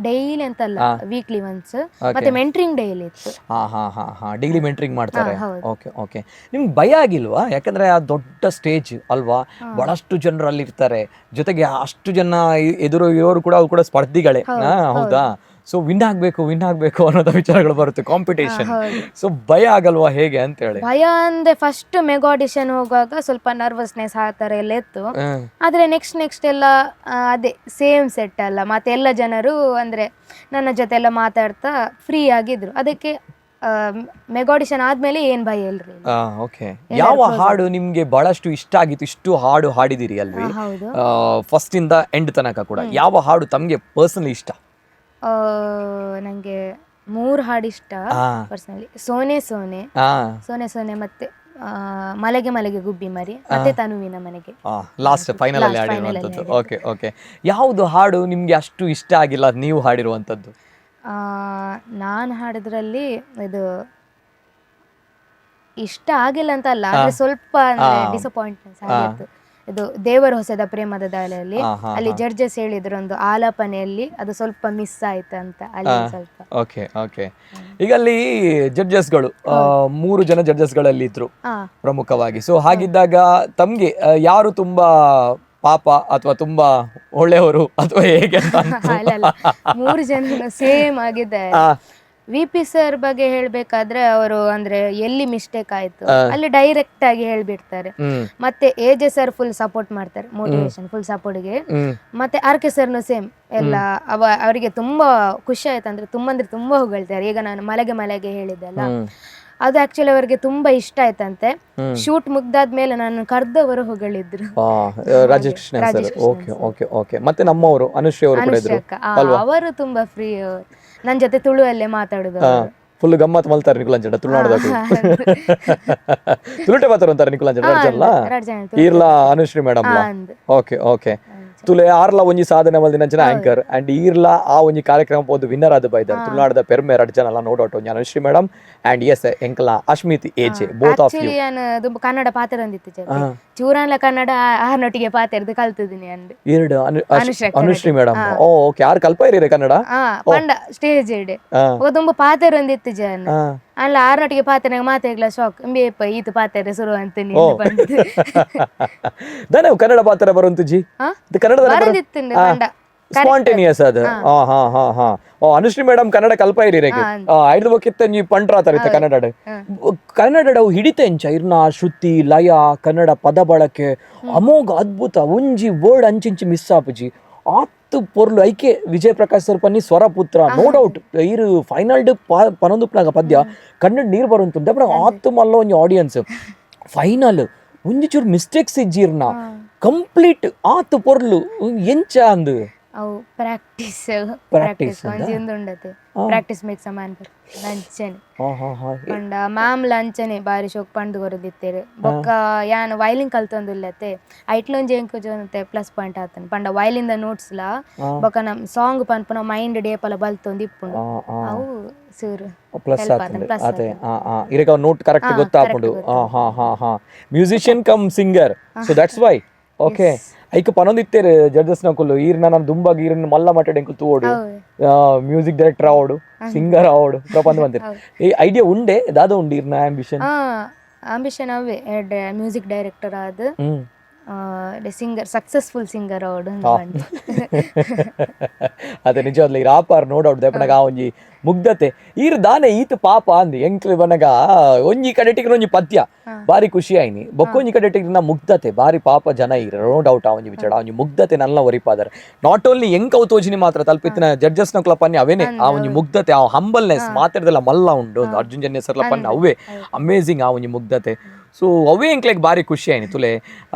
ಡೈಲಿ ಅಂತಲ್ಲ, ವೀಕ್ಲಿ ಒನ್ಸ್, ಮತ್ತೆ ಮೆಂಟರಿಂಗ್ ಡೈಲಿ ಇತ್ತು. ಹಾ ಹಾ ಹಾ ಹಾ, ಡೈಲಿ ಮೆಂಟರಿಂಗ್ ಮಾಡ್ತಾರೆ. Okay okay. ನಿಮ್ಗೆ ಭಯ ಆಗಿಲ್ವಾ? ಯಾಕಂದ್ರೆ ಆ ದೊಡ್ಡ ಸ್ಟೇಜ್ ಅಲ್ವಾ, ಬಹಳಷ್ಟು ಜನರು ಅಲ್ಲಿ ಇರ್ತಾರೆ, ಜೊತೆಗೆ ಅಷ್ಟು ಜನ ಎದುರು ಇರೋರು ಕೂಡ ಅವ್ರು ಕೂಡ ಸ್ಪರ್ಧಿಗಳೇ, ಹೌದಾ? ಸೊ ವಿನ್ ಆಗ್ಬೇಕು, ವಿನ್ ಆಗ್ಬೇಕು ಅನ್ನೋದ ವಿಚಾರಗಳು ಬರುತ್ತೆ, ಕಾಂಪಿಟೇಷನ್. ಸೊ ಭಯ ಆಗಲ್ವಾ ಹೇಗೆ ಅಂತ ಹೇಳಿ? ಭಯ ಅಂದ್ರೆ first mega audition ಹೋಗುವಾಗ ಸ್ವಲ್ಪ ನರ್ವಸ್ನೆಸ್ ಆ ಥರ ಎಲ್ಲ ಇತ್ತು. ಆದ್ರೆ ನೆಕ್ಸ್ಟ್ ಎಲ್ಲ ಅದೇ ಸೇಮ್ ಸೆಟ್ ಅಲ್ಲ, ಮತ್ತೆ ಎಲ್ಲ ಜನರು ಅಂದ್ರೆ ನನ್ನ ಜೊತೆ ಎಲ್ಲ ಮಾತಾಡ್ತಾ ಫ್ರೀ ಆಗಿದ್ರು. ಅದಕ್ಕೆ ಮೆಗಾ ಆಡಿಷನ್ ಆದ್ಮೇಲೆ ಏನ್ ಭಯ ಇಲ್ರಿ. ಓಕೆ. ಯಾವ ಹಾಡು ನಿಮ್ಗೆ ಬಹಳಷ್ಟು ಇಷ್ಟ ಆಗಿತ್ತು? ಇಷ್ಟು ಹಾಡು ಹಾಡಿದಿರಿ ಅಲ್ವಿ, ಫಸ್ಟ್ ಇಂದ ಎಂಡ್ ತನಕ ಕೂಡ, ಯಾವ ಹಾಡು ತಮ್ಗೆ ಪರ್ಸನಲಿ ಇಷ್ಟ? ನಂಗೆ 3 ಹಾಡು ಇಷ್ಟ ಪರ್ಸನಲಿ. ಸೋನೆ ಸೋನೆ, ಸೋನೆ ಸೋನೆ, ಮತ್ತೆ ಮಲೆಗೆ ಮಲೆಗೆ ಗುಬ್ಬಿ ಮರಿ, ಮತ್ತೆ ತನುವಿನ ಮನೆಗೆ. ಲಾಸ್ಟ್ ಫೈನಲ್ ಅಲ್ಲಿ ಹಾಡಿರುವಂತದ್ದು. Okay okay. ಯಾವುದು ಹಾಡು ನಿಮ್ಗೆ ಅಷ್ಟು ಇಷ್ಟ ಆಗಿಲ್ಲ ನೀವು ಹಾಡಿರುವಂತದ್ದು? ನಾನು ಹಾಡಿದ್ರಲ್ಲಿ ಇದು ಇಷ್ಟ ಆಗಿಲ್ಲ ಅಂತ ಅಲ್ಲ, ಆದ್ರೆ ಸ್ವಲ್ಪ ಡಿಸಪಾಯಿಂಟ್ಮೆಂಟ್ ಆಗಿತ್ತು. ಇದು ದೇವರ ಹೊಸದ ಪ್ರೇಮದ ದಾಲೆಯಲ್ಲಿ ಹಾ, ಹಾ, ಅಲ್ಲಿ ಜಡ್ಜಸ್ ಹೇಳಿದ್ರು ಒಂದು ಆಲಾಪನೆಯಲ್ಲಿ ಅದು ಸ್ವಲ್ಪ ಮಿಸ್ ಆಯ್ತು ಅಂತ ಅಲ್ಲಿ ಸ್ವಲ್ಪ. ಓಕೆ ಓಕೆ ಈಗ ಅಲ್ಲಿ ಜಡ್ಜಸ್ಗಳು 3 ಜನ ಜಡ್ಜಸ್ಗಳಲ್ಲಿ ಇದ್ರು ಪ್ರಮುಖವಾಗಿ. ಸೊ ಹಾಗಿದ್ದಾಗ ತಮ್ಗೆ ಯಾರು ತುಂಬಾ ಪಾಪ ಅಥವಾ ತುಂಬಾ ಒಳ್ಳೆಯವರು ಅಥವಾ ಹೇಗೆ ಅಂತ ಅನ್ಸ್ತು? ಅಲ್ಲ ಅಲ್ಲ, 3 ಜನ ಸೇಮ್ ಆಗಿದ್ದಾರೆ. V P sir ಬಗ್ಗೆ ಹೇಳ್ಬೇಕಾದ್ರೆ ಅವರು ಅಂದ್ರೆ ಎಲ್ಲಿ ಮಿಸ್ಟೇಕ್ ಆಯ್ತು ಅಲ್ಲಿ ಡೈರೆಕ್ಟ್ ಆಗಿ ಹೇಳ್ಬಿಡ್ತಾರೆ. ಮತ್ತೆ A J sir full support ಮಾಡ್ತಾರೆ, ಮೋಟಿವೇಶನ್ ಫುಲ್ ಸಪೋರ್ಟ್ಗೆ. ಮತ್ತೆ ಆರ್ ಕೆ ಸರ್ನು ಸೇಮ್ ಎಲ್ಲ ಅವರಿಗೆ ತುಂಬಾ ಖುಷಿ ಆಯ್ತು, ಅಂದ್ರೆ ತುಂಬಾ ಅಂದ್ರೆ ತುಂಬಾ ಹೊಗಳ್ತಾರೆ. ಈಗ ನಾನು ಮಲಗೆ ಮಲಗೆ ಹೇಳಿದ್ದೆಲ್ಲ ಅದು ಆಕ್ಚುಲಿ ಅವರಿಗೆ ತುಂಬಾ ಇಷ್ಟ ಆಯ್ತಂತೆ. ಶೂಟ್ ಮುಗ್ದಾದ್ಮೇಲೆ ನಾನು ಕರ್ದವರು ಹೊಗಳಿದ್ರು. Rajesh Krishna sir. Okay okay okay. ಮತ್ತೆ ನಮ್ಮವರು ಅನುಶ್ರೀ ಅವರು ಕೂಡ ಇದ್ರು ಅವರು ತುಂಬಾ ಫ್ರೀ, ನನ್ನ ಜೊತೆ ತುಳುವಲ್ಲೇ ಮಾತಾಡುದು. ಫುಲ್ ಗಮ್ಮತ್ ಮಲ್ತಾರೆ ನಿಕುಲಂಜಡ ತುಳುನಾಡದಾಗ. ತುಳುಟೆ ಮಾತಾಡ ಅಂತಾರೆ ನಿಕುಲಂಜಡ ಅರ್ಜನ್ಲ ಈರ್ಲಾ ಅನುಶ್ರೀ madam. Okay okay. ತುಲೆ ಆರ್ಲ ಒಂಜಿ ಸಾಧನೆ ಮಲ್ದಿನಂಚಿನ ಆಂಕರ್ ಅಂಡ್ ಈರ್ಲ ಆ ಒಂಜಿ ಕಾರ್ಯಕ್ರಮ ಪೋದು ವಿನ್ನರ್ ಆದ ಬೈದಾರ್ ತುಳುನಾಡದ ಪೆರ್ಮೆ ರಡ್ ಜನ ನೋ ಡೌಟ್ ಒಂಜಿ Anushree madam and S ಎಂಕಲ Ashmit AJ both of you. Kannada ಪಾತ್ರ ಚೂರಾನ್ಲ ಕನ್ನಡ ಆರ್ನೊಟ್ಟಿಗೆ ಪಾತ್ರ ಕಲ್ತಿದ್ದೀನಿ ಅಂದ್ ಎರಡು ಅನುಶ್ರೀ ಮೇಡಮ್. ಓ ಓಕೆ. ಯಾರು ಕಲ್ಪ ಇರೀರೆ ಕನ್ನಡ ಪಂಡ ಸ್ಟೇಜ್ ಇಡೆ ತುಂಬ ಪಾತ್ರ ಒಂದಿತ್ತು ಜನ ಅಲ್ಲ ಆರ್ನೊಟ್ಟಿಗೆ ಪಾತ್ರ ಮಾತಾಡ್ಲ ಶಾಕ್ ಇಂಬೇಪ ಈತ ಪಾತ್ರ ಶುರು ಅಂತ ನೀನು ಬಂದು ದಾನೆ ಕನ್ನಡ ಪಾತ್ರ ಬರುವಂತು ಜಿ ಕನ್ನಡ ಸ್ಪಾಂಟೇನಿಯಸ್ ಅದು. ಹಾ ಹಾ ಹಾ ಹಾ. ಓ ಅನುಶ್ರೀ ಮೇಡಮ್ ಕನ್ನಡ ಕಲ್ಪ ಇರೀರೆಗೆ ಐದು ಬಕ್ಕಿತ್ತ ನೀ ಪಂಟ್ರ ಆತರ ಕನ್ನಡ ಕನ್ನಡ ಹಿಡಿತ ಎಂಚ ಇರ್ನ ಶ್ರುತಿ ಲಯ ಕನ್ನಡ ಪದ ಬಳಕೆ ಅಮೋಘ ಅದ್ಭುತ. ಒಂಜಿ ವರ್ಡ್ ಅಂಚಿಂಚಿ ಮಿಸ್ ಆಪುಜಿ ಆತ್ ಪೊರ್ಲು ಐಕೆ ವಿಜಯ ಪ್ರಕಾಶ್ ಸರ್ ಪನ್ನಿ ಸ್ವರಪುತ್ರ ನೋ ಡೌಟ್. ಈರು ಫೈನಲ್ ಪನೊಂದುಪ್ನಾಗ ಪದ್ಯ ಕನ್ನಡ ನೀರು ಬರುವಂತ ಆತ್ ಮಲ್ಲ ಒಂಜಿ ಆಡಿಯನ್ಸ್ ಫೈನಲ್ ಒಂಜಿ ಚೂರು ಮಿಸ್ಟೇಕ್ಸ್ ಇಜ್ಜಿರ್ನ ಕಂಪ್ಲೀಟ್ ಆತ್ ಪೊರ್ಲು ಎಂಚ ಅಂದು ಅವು ಪ್ರಾಕ್ಟೀಸ್ ಪ್ರಾಕ್ಟೀಸ್ ಒಂಜಿ ಉಂಡತೆ practice makes a man perfect ಅಂಚನೆ ಪಂಡ ಮ್ಯಾಮ್ ಲಂಚನೆ ಬಾರಿ ಶೋಕ್ ಪಂಡ್ ಕೊರದಿತ್ತೇರು ಬೊಕ್ಕ ಯಾನ್ ವೈಲಿನ್ ಕಲ್ತೊಂದುಲ್ಲತೆ ಐಟ್ಲೊಂಜಿ ಎಂಕು ಜೊತೆ ಪ್ಲಸ್ ಪಾಯಿಂಟ್ ಆತನ ಪಂಡ ವೈಲಿನ್ the notes ಲಾ ಬೊಕ್ಕ ನಮ್ ಸಾಂಗ್ ಪನ್ಪುನ ಮೈಂಡ್ ಡೇಪಲ ಬಲ್ತೊಂದು ಇಪ್ಪುಂಡು ಅವು ಸೂರು ಪ್ಲಸ್ ಆತಂಡು ಅದೇ ಇರಕ note correct ಗೊತ್ತಾಪುಂಡು. Ha ha ha. Musician cum singer, so that's why. Okay. ಐಕ್ ಪನೊಂದಿತ್ತೇರು judges ನಕುಲು ಈರ್ನ ನಾನು ದುಂಬಾಗಿ ಈರನ್ನ ಮಲ್ಲ ಮಟ್ಟಡ್ ಎಂಕುಲು ತೂವೊಡು ಮ್ಯೂಸಿಕ್ ಡೈರೆಕ್ಟರ್ ಆವೊಡು ಸಿಂಗರ್ ಆವೊಡು ಪ್ರಪಂಚ ಬಂದಿರು ಈ ಐಡಿಯಾ ಉಂಡೆ ದಾದ ಉಂಡು ಈರ್ನ ಆಂಬಿಷನ್? ಆಂಬಿಷನ್ ಅವೇ ಮ್ಯೂಸಿಕ್ ಡೈರೆಕ್ಟರ್ ಆದ್ singer, successful singer ಆವೊಡು. ಅದೇ ನಿಜವಾದ್ಲ ಈರ್ ಆಪಾರ್ ನೋ ಡೌಟ್. ದೇಪನಗ ಆ ಒಂಜಿ ಮುಗ್ಧತೆ ಈರ್ ದಾನೆ ಈತ ಪಾಪ ಅಂದ್ ಎಂಕ್ಲು ಬನಗ ಒಂಜಿ ಕಡೆಟಿಗೆ ಒಂಜಿ ಪದ್ಯ ಬಾರಿ ಖುಷಿ ಆಯ್ನಿ ಬೊಕ್ಕೊಂಜಿ ಕಡೆಟಿಗೆ ಮುಗ್ಧತೆ ಬಾರಿ ಪಾಪ ಜನ ಈರ್ ನೋ ಡೌಟ್. ಆ ಒಂಜಿ ವಿಚಾರ ಆ ಒಂಜಿ ಮುಗ್ಧತೆ ನಲ್ಲ ಒರಿಪಾದಾರೆ not only ಎಂಕ್ ಅವು ತೋಜಿನಿ ಮಾತ್ರ ತಲುಪಿತ್ತಿನ ಜಡ್ಜಸ್ ನಕ್ಲ ಪನ್ನಿ ಅವೇನೆ ಆ ಒಂಜಿ ಮುಗ್ಧತೆ ಆ ಹಂಬಲ್ನೆಸ್ ಮಾತಾಡ್ದಲ್ಲ ಮಲ್ಲ ಉಂಡು ಒಂದು ಅರ್ಜುನ್ ಜನ್ಯ ಸರ್ಲ ಪನ್ನಿ ಅವೇ ಅಮೇಸಿಂಗ್ ಆ ಒಂಜಿ ಮುಗ್ಧತೆ. ಸೊ ಅವೇ ಎಂಕ್ಲೆಗ್ ಬಾರಿ ಖುಷಿ ಆಯ್ನಿ ತುಲೆ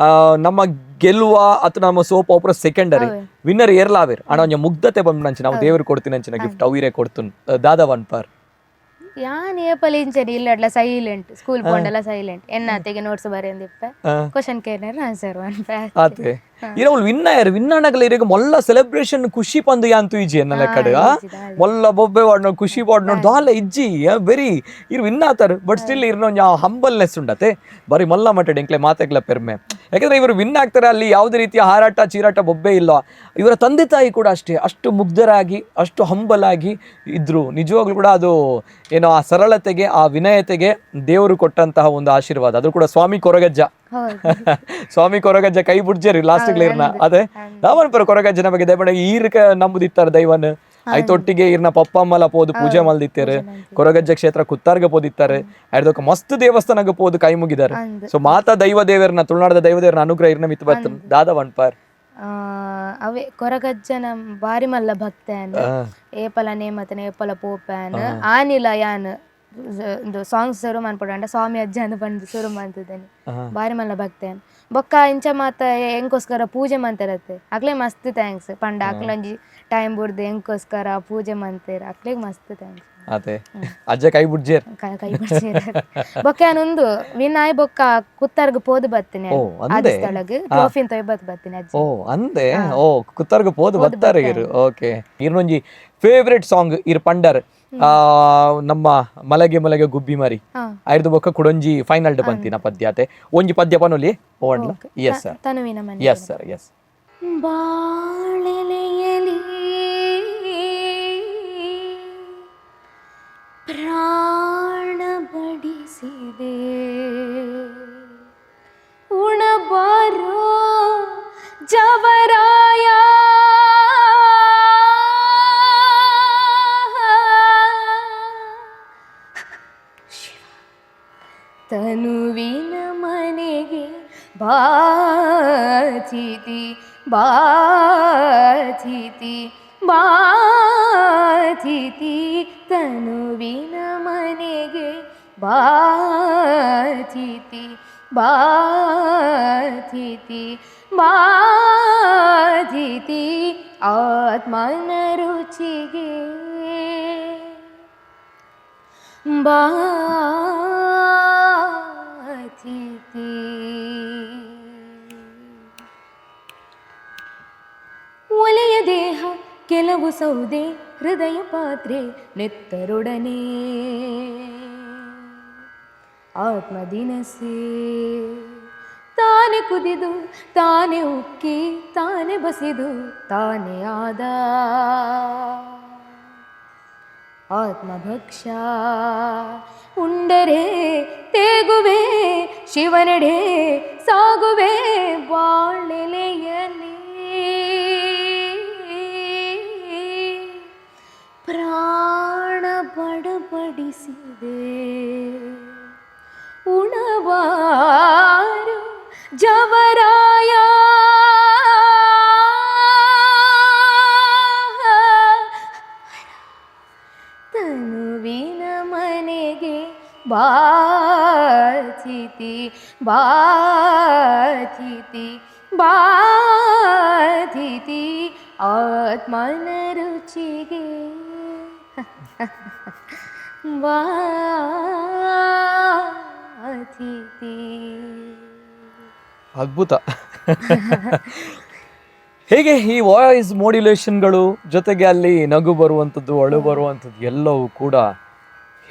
ನಮ್ಮ ಗೆಲ್ಲುವ ಅಥವಾ ನಮ್ಮ soap opera secondary winner ಏರ್ಲಾವೇರ್ ಅಣ್ಣ ಒಂಜಿ ಮುಗ್ಧತೆ ಬಂದ್ನಂಚ ನಾವು ದೇವರು ಕೊಡ್ತೀನಿ ಅಂಚಿನ ಗಿಫ್ಟ್ ಅವಿರೇ ಕೊಡ್ತುನ್ ದಾದಾ ಒನ್ ಪರ್ ಯಾನ್ ಏಪಲ್ ಇಂಚನೆ ಇಲ್ಲಡ್ಲ ಸೈಲೆಂಟ್ ಸ್ಕೂಲ್ ಪೋಂಡಲ ಸೈಲೆಂಟ್ ಎನ್ನಾತೆಗೆ ನೋಟ್ಸ್ ಬರೆಯಂದಿಪ್ಪ ಕ್ವಶನ್ ಕೇಳಿದ್ರೆ ಆನ್ಸರ್ ಒನ್ ಆತೆ ಇರವಲ್ ವಿನ್ ಆಯರ್ ವಿನ್ ಆನಗಲ ಇರೆಗ್ ಮೊಲ್ಲ ಸೆಲೆಬ್ರೇಷನ್ ಖುಷಿ ಪಂದು ಯಾಂತು ಇಜ್ಜಿ ಎನ್ನ ಲೆಕ್ಕಡ್ ಮೊಲ್ಲ ಬೊಬ್ಬೆ ವಾಡ್ ಖುಷಿ ವಾಡ್ ನೋಡ್ ದಾಲ ಇಜ್ಜಿ ವೆರಿ ಇರ್ ವಿನ್ ಆತಾರ ಬಟ್ ಸ್ಟಿಲ್ ಇರ್ನ ಒಂಜಿ ಹಂಬಲ್ನೆಸ್ ಉಂಡತೆ ಬಾರಿ ಮಲ್ಲ ಮಟ್ಟಡ್ ಎಂಕ್ಲೆ ಮಾತೆಗ್ಲ ಪೆರ್ಮೆ. ಯಾಕಂದ್ರೆ ಇವರು ವಿನ್ ಆಗ್ತಾರೆ ಅಲ್ಲಿ ಯಾವುದೇ ರೀತಿಯ ಹಾರಾಟ ಚೀರಾಟ ಬೊಬ್ಬೆ ಇಲ್ಲ. ಇವರ ತಂದೆ ತಾಯಿ ಕೂಡ ಅಷ್ಟೇ ಅಷ್ಟು ಮುಗ್ಧರಾಗಿ ಅಷ್ಟು ಹಂಬಲ್ ಆಗಿ ಇದ್ರು. ನಿಜವಾಗ್ಲೂ ಕೂಡ ಅದು ಏನೋ ಆ ಸರಳತೆಗೆ ಆ ವಿನಯತೆಗೆ ದೇವರು ಕೊಟ್ಟಂತಹ ಒಂದು ಆಶೀರ್ವಾದ. ಅದು ಕೂಡ ಸ್ವಾಮಿ ಕೊರಗಜ್ಜ ಸ್ವಾಮಿ ಕೊರಗಜ್ಜ ಕೈ ಬುಡ್ಜೇರಿ ಲಾಸ್ಟ್ ಇರ್ನ ಅದೇ ನಾವನ್ಪರ ಕೊರಗಜ್ಜನ ಬಗ್ಗೆ ದಯಮಾಡಿ ಈರ್ಕ ನಂಬುದಿತ್ತಾರೆ ದೈವನ್ ಐತೊಟ್ಟಿಗೆ ಇರ್ನ ಪಪ್ಪ ಅಮ್ಮಲ ಪೋದು ಪೂಜೆ ಮಲ್ದಿತ್ತಾರೆ ಕೊರಗಜ್ಜ ಕ್ಷೇತ್ರ ಕುತ್ತಾರ್ಗ ಪೋದಿತ್ತಾರೆ ಐದೊಕ್ಕ ಮಸ್ತ್ ದೇವಸ್ಥಾನಕ್ಕೆ ಪೋದು ಕೈ ಮುಗಿದಾರೆ. ಸೊ ಮಾತಾ ದೈವ ದೇವರನ್ನ ತುಳುನಾಡದ ದೈವ ದೇವರನ್ನ ಅನುಗ್ರಹ ಇರ್ನ ಮಿತ್ ಬತ್ತು ದಾದ ವನ್ಪಾರ್ ಅವೇ ಕೊರಗಜ್ಜನ ಬಾರಿ ಮಲ್ಲ ಭಕ್ತನ್ ಏಪಲ ನೇಮತನ ಏಪಲ ಪೋಪನ್ ಆನಿಲ ಯಾನ್ ಸಾಂಗ್ಸ್ ಶುರು ಮನ್ಪೊಡು ಸ್ವಾಮಿ ಅಜ್ಜ ಅಂದ್ ಪಂದ್ ಶುರು ಮಂತುದೇನೆ ಬಾರಿ ಮಲ್ಲ ಭಕ್ತನ್ ಬೊಕ್ಕ ಇಂಚ ಮಾತ ಎಂಕೋಸ್ಕರ ಪೂಜೆ ಮಂತೆರತ್ತೆ ಅಕ್ಲೆ ಮಸ್ತ್ thanks ಪಂಡ ಅಕ್ಲೊಂಜಿ ಟೈಮ್ ಬುಡ್ದು ಎಂಕೋಸ್ಕರ ಪೂಜೆ ಮಂತೇರ್ ಅಕ್ಲೆಗ್ ಮಸ್ತ್ thanks. ಅದೇ ಅಜ್ಜ ಕೈ ಬುಡ್ಜೇರ್ ಕೈ ಬುಡ್ಜೇರ್ ಬೊಕ್ಕ ಯಾನೊಂದು ವಿನ್ ಆಯ್ ಬೊಕ್ಕ ಕುತ್ತಾರ್ಗ್ ಪೋದು ಬತ್ತಿನಿ ಆದಿಸ್ಥಳಗ್ ಟ್ರೋಫಿನ್ ತೊಯ್ಬತ್ ಬತ್ತಿನಿ ಅಜ್ಜ. ಓ ಅಂದೆ ಓ ಕುತ್ತಾರ್ಗ್ ಪೋದು ಬತ್ತಾರೆ ಇರು. ಓಕೆ ಇರ್ನೊಂಜಿ ಫೇವ್ರೆಟ್ ಸಾಂಗ್ ಇರ್ ಪಂಡರ್ ನಮ್ಮ ಮಲಗೆ ಮಲಗೆ ಗುಬ್ಬಿ ಮರಿ ಐದು ಬೊಕ್ಕ ಕುಡೊಂಜಿ ಫೈನಲ್ ಬಂತಿನ ಪದ್ಯತೆ ಒಂಜಿ ಪದ್ಯ ಪನೊಲಿ ಓಂಡ್ಲ. Yes sir. ತನುವಿನ ಮನೆ. Yes sir, S. ಬಾಳೆಲೆಯಲಿ ಪ್ರಾಣ ಬಡಿಸಿದೆ ಉಣಬಾರೋ ಜವರಾಯ, ತನುವಿನ ಮನೆಗೆ ಬಾಚಿತಿ ಬಾಚಿತಿ ಬಾಚಿತಿ, ತನುವಿನ ಮನೆಗೆ ಬಾಚಿತಿ ಬಾಚಿತಿ ಬಾಚಿತಿ, ಆತ್ಮನ ರುಚಿಗೆ ಬಾಚಿತಿ. ಒಲೆಯ ದೇಹ ಕೆಲವು ಸೌದೆ, ಹೃದಯ ಪಾತ್ರೆ ನೆತ್ತರೊಡನೆ ಆತ್ಮದಿನಸೇ, ತಾನೆ ಕುದಿದು ತಾನೆ ಉಕ್ಕಿ ತಾನೆ ಬಸಿದು ತಾನೇ ಆದ ಆತ್ಮಭಕ್ಷ, ಉಂಡರೆ ತೇಗುವೆ ಶಿವನೆಡೆ ಸಾಗುವೆ ಬಾಳೆಲೆಯಲ್ಲಿ ಪ್ರಾಣ ಬಡಬಡಿಸಿದೆ ಉಣವಾರು ಜವರಾಯ. ತನುವಿನ ಮನೆಗೆ ಬಾಚಿತಿ ಬಾಚಿತಿ ಬಾಚಿತಿ, ಆತ್ಮನ ರುಚಿಗೆ ಬಾಚಿತಿ. ಅದ್ಭುತ. ಹೇಗೆ ಈ ವಾಯ್ಸ್ ಮಾಡ್ಯುಲೇಷನ್ಗಳು ಜೊತೆಗೆ ಅಲ್ಲಿ ನಗು ಬರುವಂಥದ್ದು, ಅಳು ಬರುವಂಥದ್ದು ಎಲ್ಲವೂ ಕೂಡ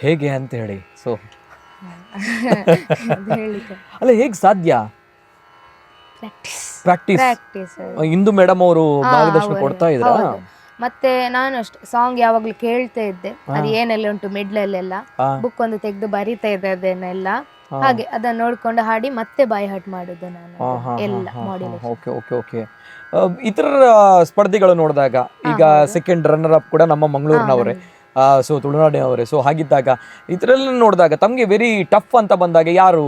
ಹೇಗೆ ಅಂತ ಹೇಳಿ. ಸೊ ಅದು ಹೇಳಿಕ್ಕೆ ಅಲ್ಲ, ಹೇಗೆ ಸಾಧ್ಯ? Practice. Practice. Practice. ಇಂದು ಮೇಡಮ್ ಅವರು ಮಾರ್ಗದರ್ಶನ ಕೊಡ್ತಾ ಇದ್ರಾ? ಹೌದು. ಮತ್ತೆ ನಾನು ಅಷ್ಟೇ ಸಾಂಗ್ ಯಾವಾಗ್ಲೂ ಕೇಳ್ತಾ ಇದ್ದೆ, ಅದು ಏನೆಲ್ಲ ಉಂಟು ಮಿಡ್ಲಲ್ಲೆಲ್ಲ ಬುಕ್ ಒಂದು ತೆಗೆದು ಬರಿತಾ ಇದ್ದೆ ಅದನ್ನೆಲ್ಲ. ಹಾಗೆ ಅದನ್ನ ನೋಡ್ಕೊಂಡು ಹಾಡಿ ಮತ್ತೆ ಬಾಯಿ ಹಾಟ್ ಮಾಡುದು ನಾನು ಅದನ್ನ. ಎಲ್ಲ modulation. Okay okay okay. ಇತರ ಸ್ಪರ್ಧಿಗಳು ನೋಡಿದಾಗ ಈಗ second runner up ಕೂಡ ನಮ್ಮ ಮಂಗಳೂರಿನವರೇ, ಸೊ ತುಳುನಾಡಿನವರೇ. ಸೊ ಹಾಗಿದ್ದಾಗ ಇದರಲ್ಲಿ ನೋಡಿದಾಗ ತಮಗೆ ವೆರಿ ಟಫ್ ಅಂತ ಬಂದಾಗ ಯಾರು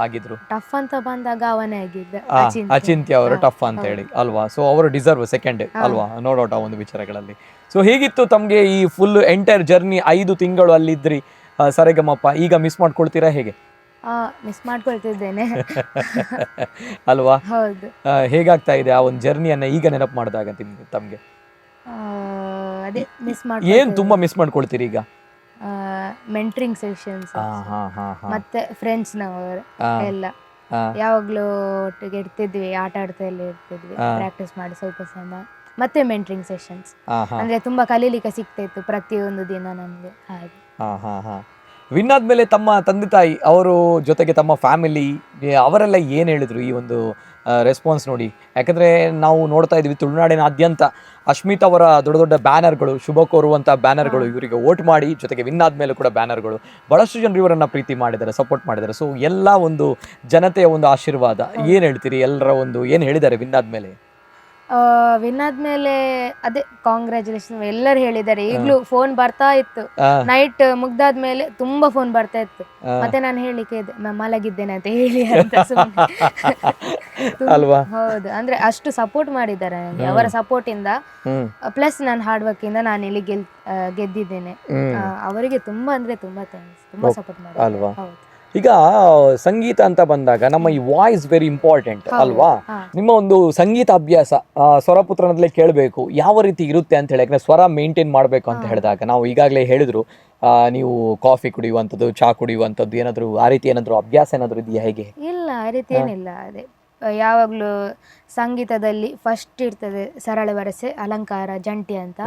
ಆಗಿದ್ರು? ಟಫ್ ಅಂತ ಬಂದಾಗ ಅವನೇ ಆಗಿದ್ದ, ಅಚಿಂತ್ಯ. ಅಚಿಂತ್ಯ ಅವರು ಟಫ್ ಅಂತ ಹೇಳಿ ಅಲ್ವಾ? ಸೊ ಅವರು ಡಿಸರ್ವ್ ಸೆಕೆಂಡ್ ಅಲ್ವಾ? ನೋ ಡೌಟ್ ಆ ಒಂದು ವಿಚಾರಗಳಲ್ಲಿ. ಸೊ ಹೇಗಿತ್ತು ತಮಗೆ ಈ full entire journey? 5 ತಿಂಗಳು ಅಲ್ಲಿದ್ರಿ, ಸರಿಗಮಪ ಈಗ ಮಿಸ್ ಮಾಡ್ಕೊಳ್ತೀರಾ ಹೇಗೆ? ಮಿಸ್ ಮಾಡ್ಕೊಳ್ತಿದ್ದೇನೆ. ಅಲ್ವಾ? ಹೌದು. ಹೇಗಾಗ್ತಾ ಇದೆ ಆ ಒಂದು ಜರ್ನಿಯನ್ನ ಈಗ ನೆನಪು ಮಾಡಿದಾಗ ತಮ್ಗೆ? ಅದೇ ಮಿಸ್ ಏನ್ ಮಾಡ್ಕೊ ತುಂಬಾ ಮಿಸ್ ಮಾಡ್ಕೊಳ್ತೀರಿ ಈಗ? ಮೆಂಟ್ರಿಂಗ್ ಸೆಷನ್ಸ್ ಆ, ಹಾ ಹಾ ಹಾ ಮತ್ತೆ ಫ್ರೆಂಡ್ಸ್ ನವರು ಎಲ್ಲ ಯಾವಾಗ್ಲೂ ಒಟ್ಟಿಗೆ ಇರ್ತಿದ್ವಿ, ಆಟ ಆಡ್ತಾ ಎಲ್ಲ ಇರ್ತಿದ್ವಿ, ಪ್ರಾಕ್ಟೀಸ್ ಮಾಡಿ ಸ್ವಲ್ಪ ಸಮಯ, ಮತ್ತೆ ಮೆಂಟ್ರಿಂಗ್ ಸೆಷನ್ಸ್. ಆ, ಹಾ ಅಂದ್ರೆ ತುಂಬಾ ಕಲೀಲಿಕ್ಕೆ ಸಿಗ್ತಾ ಇತ್ತು ಪ್ರತಿಯೊಂದು ದಿನ ನಮ್ಗೆ ಹಾಗೆ. ಹಾ ಹಾ ಹಾ. ವಿನ್ ಆದ್ಮೇಲೆ ತಮ್ಮ ತಂದೆ ತಾಯಿ ಅವರು ಜೊತೆಗೆ ತಮ್ಮ ಫ್ಯಾಮಿಲಿ ಅವರೆಲ್ಲ ಏನು ಹೇಳಿದ್ರು ಈ ಒಂದು ರೆಸ್ಪಾನ್ಸ್ ನೋಡಿ? ಯಾಕಂದ್ರೆ ನಾವು ನೋಡ್ತಾ ಇದ್ವಿ ತುಳುನಾಡಿನಾದ್ಯಂತ ಅಶ್ಮಿತ್ ಅವರ ದೊಡ್ಡ ದೊಡ್ಡ ಬ್ಯಾನರ್ಗಳು, ಶುಭ ಕೋರುವಂಥ ಬ್ಯಾನರ್ಗಳು, ಇವರಿಗೆ ವೋಟ್ ಮಾಡಿ, ಜೊತೆಗೆ ವಿನ್ ಆದ್ಮೇಲೆ ಕೂಡ ಬ್ಯಾನರ್ಗಳು, ಬಹಳಷ್ಟು ಜನರು ಇವರನ್ನ ಪ್ರೀತಿ ಮಾಡಿದ್ದಾರೆ, ಸಪೋರ್ಟ್ ಮಾಡಿದ್ದಾರೆ. ಸೊ ಎಲ್ಲ ಒಂದು ಜನತೆಯ ಒಂದು ಆಶೀರ್ವಾದ. ಏನು ಹೇಳ್ತೀರಿ? ಎಲ್ಲರ ಒಂದು ಏನು ಹೇಳಿದ್ದಾರೆ ವಿನ್ ಆದ್ಮೇಲೆ? ವಿನ್ ಆದ್ಮೇಲೆ ಅದೇ ಕಾಂಗ್ರ್ಯಾಚುಲೇಷನ್ ಎಲ್ಲರೂ ಹೇಳಿದ್ದಾರೆ. ಈಗಲೂ ಫೋನ್ ಬರ್ತಾ ಇತ್ತು, ನೈಟ್ ಮುಗ್ದಾದ್ಮೇಲೆ ತುಂಬಾ ಫೋನ್ ಬರ್ತಾ ಇತ್ತು. ಮತ್ತೆ ನಾನು ಹೇಳಿಕ್ಕೆ ಇದೆ, "ಮ್ಯಾಮ್, ಮಲಗಿದ್ದೇನೆ ಅಂತ ಹೇಳಿ" ಅಂತ ಸುಮ್ನೆ. ಅಲ್ವಾ? ಹೌದು, ಅಂದ್ರೆ ಅಷ್ಟು ಸಪೋರ್ಟ್ ಮಾಡಿದ್ದಾರೆ ನನಗೆ. ಅವರ ಸಪೋರ್ಟ್ ಇಂದ ಪ್ಲಸ್ ನಾನು ಹಾರ್ಡ್ ವರ್ಕ್ ಇಂದ ನಾನು ಇಲ್ಲಿ ಗೆದ್ದಿದ್ದೇನೆ. ಅವರಿಗೆ ತುಂಬಾ ಅಂದ್ರೆ ತುಂಬಾ thanks, ತುಂಬಾ ಸಪೋರ್ಟ್ ಮಾಡಿದ್ದಾರೆ. ಅಲ್ವಾ? ಹೌದು. ಈಗ ಸಂಗೀತ ಅಂತ ಬಂದಾಗ ನಮ್ಮ ಈ voice very important ಅಲ್ವಾ? ನಿಮ್ಮ ಒಂದು ಸಂಗೀತ ಅಭ್ಯಾಸ, ಸ್ವರಪುತ್ರನಲ್ಲೇ ಕೇಳಬೇಕು ಯಾವ ರೀತಿ ಇರುತ್ತೆ ಅಂತ ಹೇಳಿ. ಯಾಕಂದ್ರೆ ಸ್ವರ ಮೇಂಟೈನ್ ಮಾಡಬೇಕು ಅಂತ ಹೇಳಿದಾಗ ನಾವು ಈಗಾಗಲೇ ಹೇಳಿದ್ರು, ನೀವು ಕಾಫಿ ಕುಡಿಯುವಂಥದ್ದು, ಚಾ ಕುಡಿಯುವಂಥದ್ದು ಏನಾದರೂ ಆ ರೀತಿ ಏನಾದರೂ ಅಭ್ಯಾಸ ಏನಾದರೂ ಇದೆಯಾ ಹೇಗೆ? ಇಲ್ಲ, ಆ ರೀತಿ ಏನಿಲ್ಲ. ಅದೇ ಯಾವಾಗಲೂ ಸಂಗೀತದಲ್ಲಿ ಫಸ್ಟ್ ಇರ್ತದೆ ಸರಳ ವರಸೆ, ಅಲಂಕಾರ, ಜಂಟಿ ಅಂತ.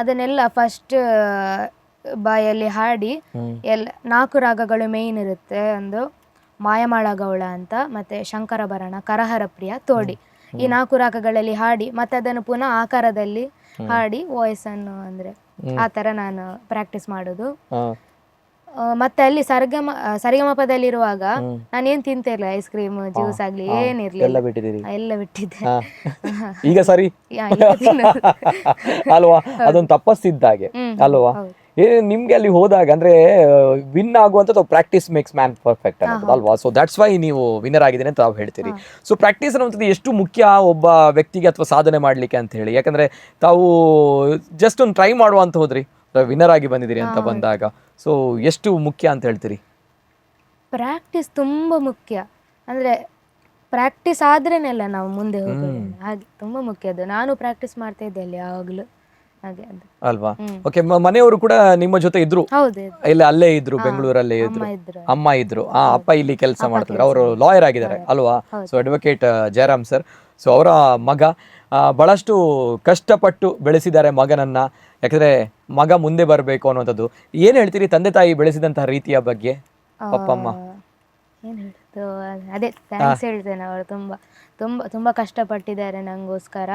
ಅದನ್ನೆಲ್ಲ ಫಸ್ಟ್ ಬಾಯಲ್ಲಿ ಹಾಡಿ ಎಲ್ಲ 4 ರಾಗಗಳು ಮೇಯ್ನ್ ಇರುತ್ತೆ. ಒಂದು ಮಾಯಮಾಳಗೌಳ ಅಂತ, ಮತ್ತೆ ಶಂಕರಭರಣ, ಕರಹರಪ್ರಿಯ, ತೋಡಿ, ಈ 4 ರಾಗಗಳಲ್ಲಿ ಹಾಡಿ ಮತ್ತೆ ಅದನ್ನು ಪುನಃ ಆಕಾರದಲ್ಲಿ ಹಾಡಿ ವಾಯ್ಸ್ ಅನ್ನು, ಅಂದ್ರೆ ಆ ಥರ ನಾನು ಪ್ರಾಕ್ಟೀಸ್ ಮಾಡೋದು. ಮತ್ತೆ ಅಲ್ಲಿ ಸರಿಗಮಪದಲ್ಲಿರುವಾಗ ನಾನೇನ್ ತಿಂತಿರ್ಲಿಲ್ಲ, ice cream, juice ಆಗ್ಲಿ ಏನಿರ್ಲಿಲ್ಲ, ಎಲ್ಲ ಬಿಟ್ಟಿದ್ದೀರಿ? ಎಲ್ಲ ಬಿಟ್ಟಿದ್ದೆ. ಈಗ ಸರಿ ಈಗ ತಿನ್ನೋದು. ಅಲ್ವಾ? ಅದೊಂದು ತಪಸ್ಸಿದ್ದಾಗೆ ಅಲ್ವಾ? ನಿಮ್ಗೆ ಅಲ್ಲಿ ಹೋದಾಗ ಅಂದ್ರೆ ವಿನ್ ಆಗುವಂಥದ್ದು practice makes man perfect ಅನ್ನೋದು ಅಲ್ವಾ? So that's why ನೀವು ವಿನ್ನರ್ ಆಗಿದ್ದೀನಿ ಅಂತ ತಾವು ಹೇಳ್ತೀರಿ. ಸೊ ಪ್ರಾಕ್ಟೀಸ್ ಅನ್ನುವಂಥದ್ದು ಎಷ್ಟು ಮುಖ್ಯ ಒಬ್ಬ ವ್ಯಕ್ತಿಗೆ ಅಥವಾ ಸಾಧನೆ ಮಾಡ್ಲಿಕ್ಕೆ ಅಂತ ಹೇಳಿ. ಯಾಕಂದ್ರೆ ತಾವು ಜಸ್ಟ್ ಒಂದು ಟ್ರೈ ಮಾಡುವ ಅಂತ ಹೋದ್ರಿ, ವಿನ್ನರ್ ಆಗಿ ಬಂದಿದ್ದೀರಿ ಅಂತ ಬಂದಾಗ, ಸೊ ಎಷ್ಟು ಮುಖ್ಯ ಅಂತ ಹೇಳ್ತೀರಿ? ಪ್ರಾಕ್ಟೀಸ್ ತುಂಬಾ ಮುಖ್ಯ. ಅಂದ್ರೆ ಪ್ರಾಕ್ಟೀಸ್ ಆದ್ರೇನೆಲ್ಲ ನಾವು ಮುಂದೆ ಹೋಗೋದು, ಹಾಗೆ ತುಂಬಾ ಮುಖ್ಯ ಅದು. ನಾನು ಪ್ರಾಕ್ಟೀಸ್ ಮಾಡ್ತಾ ಇದ್ದೆ ಅಲ್ಲಿ ಯಾವಾಗ್ಲೂ, ಹಾಗೆ ಅದು. ಅಲ್ವಾ? ಓಕೆ, ಮನೆಯವರು ಕೂಡ ನಿಮ್ಮ ಜೊತೆ ಇದ್ರು? ಹೌದು. ಇಲ್ಲ, ಅಲ್ಲೇ ಇದ್ರು, ಬೆಂಗಳೂರಲ್ಲೇ ಇದ್ರು? ಅಮ್ಮ ಇದ್ರು. ಅಮ್ಮ ಇದ್ರು. ಅಪ್ಪ ಇಲ್ಲಿ ಕೆಲಸ ಮಾಡ್ತಿದ್ರು. ಅವರು ಲಾಯರ್ ಆಗಿದ್ದಾರೆ ಅಲ್ವಾ? So advocate Jayaram sir. So ಅವರ ಮಗ ಬಹಳಷ್ಟು ಕಷ್ಟಪಟ್ಟು ಬೆಳೆಸಿದ್ದಾರೆ ಮಗನನ್ನ. ಯಾಕಂದ್ರೆ ಮಗ ಮುಂದೆ ಬರಬೇಕು ಅನ್ನುವಂಥದ್ದು. ಏನ್ ಹೇಳ್ತೀರಿ ತಂದೆ ತಾಯಿ ಬೆಳೆಸಿದಂತಹ ರೀತಿಯ ಬಗ್ಗೆ, ಪಪ್ಪ ಅಮ್ಮ? ಏನ್ ಹೇಳುದು, ಅದೇ thanks ಹೇಳ್ತೇನೆ. ಅವರು ತುಂಬಾ ತುಂಬಾ ತುಂಬಾ ಕಷ್ಟಪಟ್ಟಿದ್ದಾರೆ ನಂಗೋಸ್ಕರ.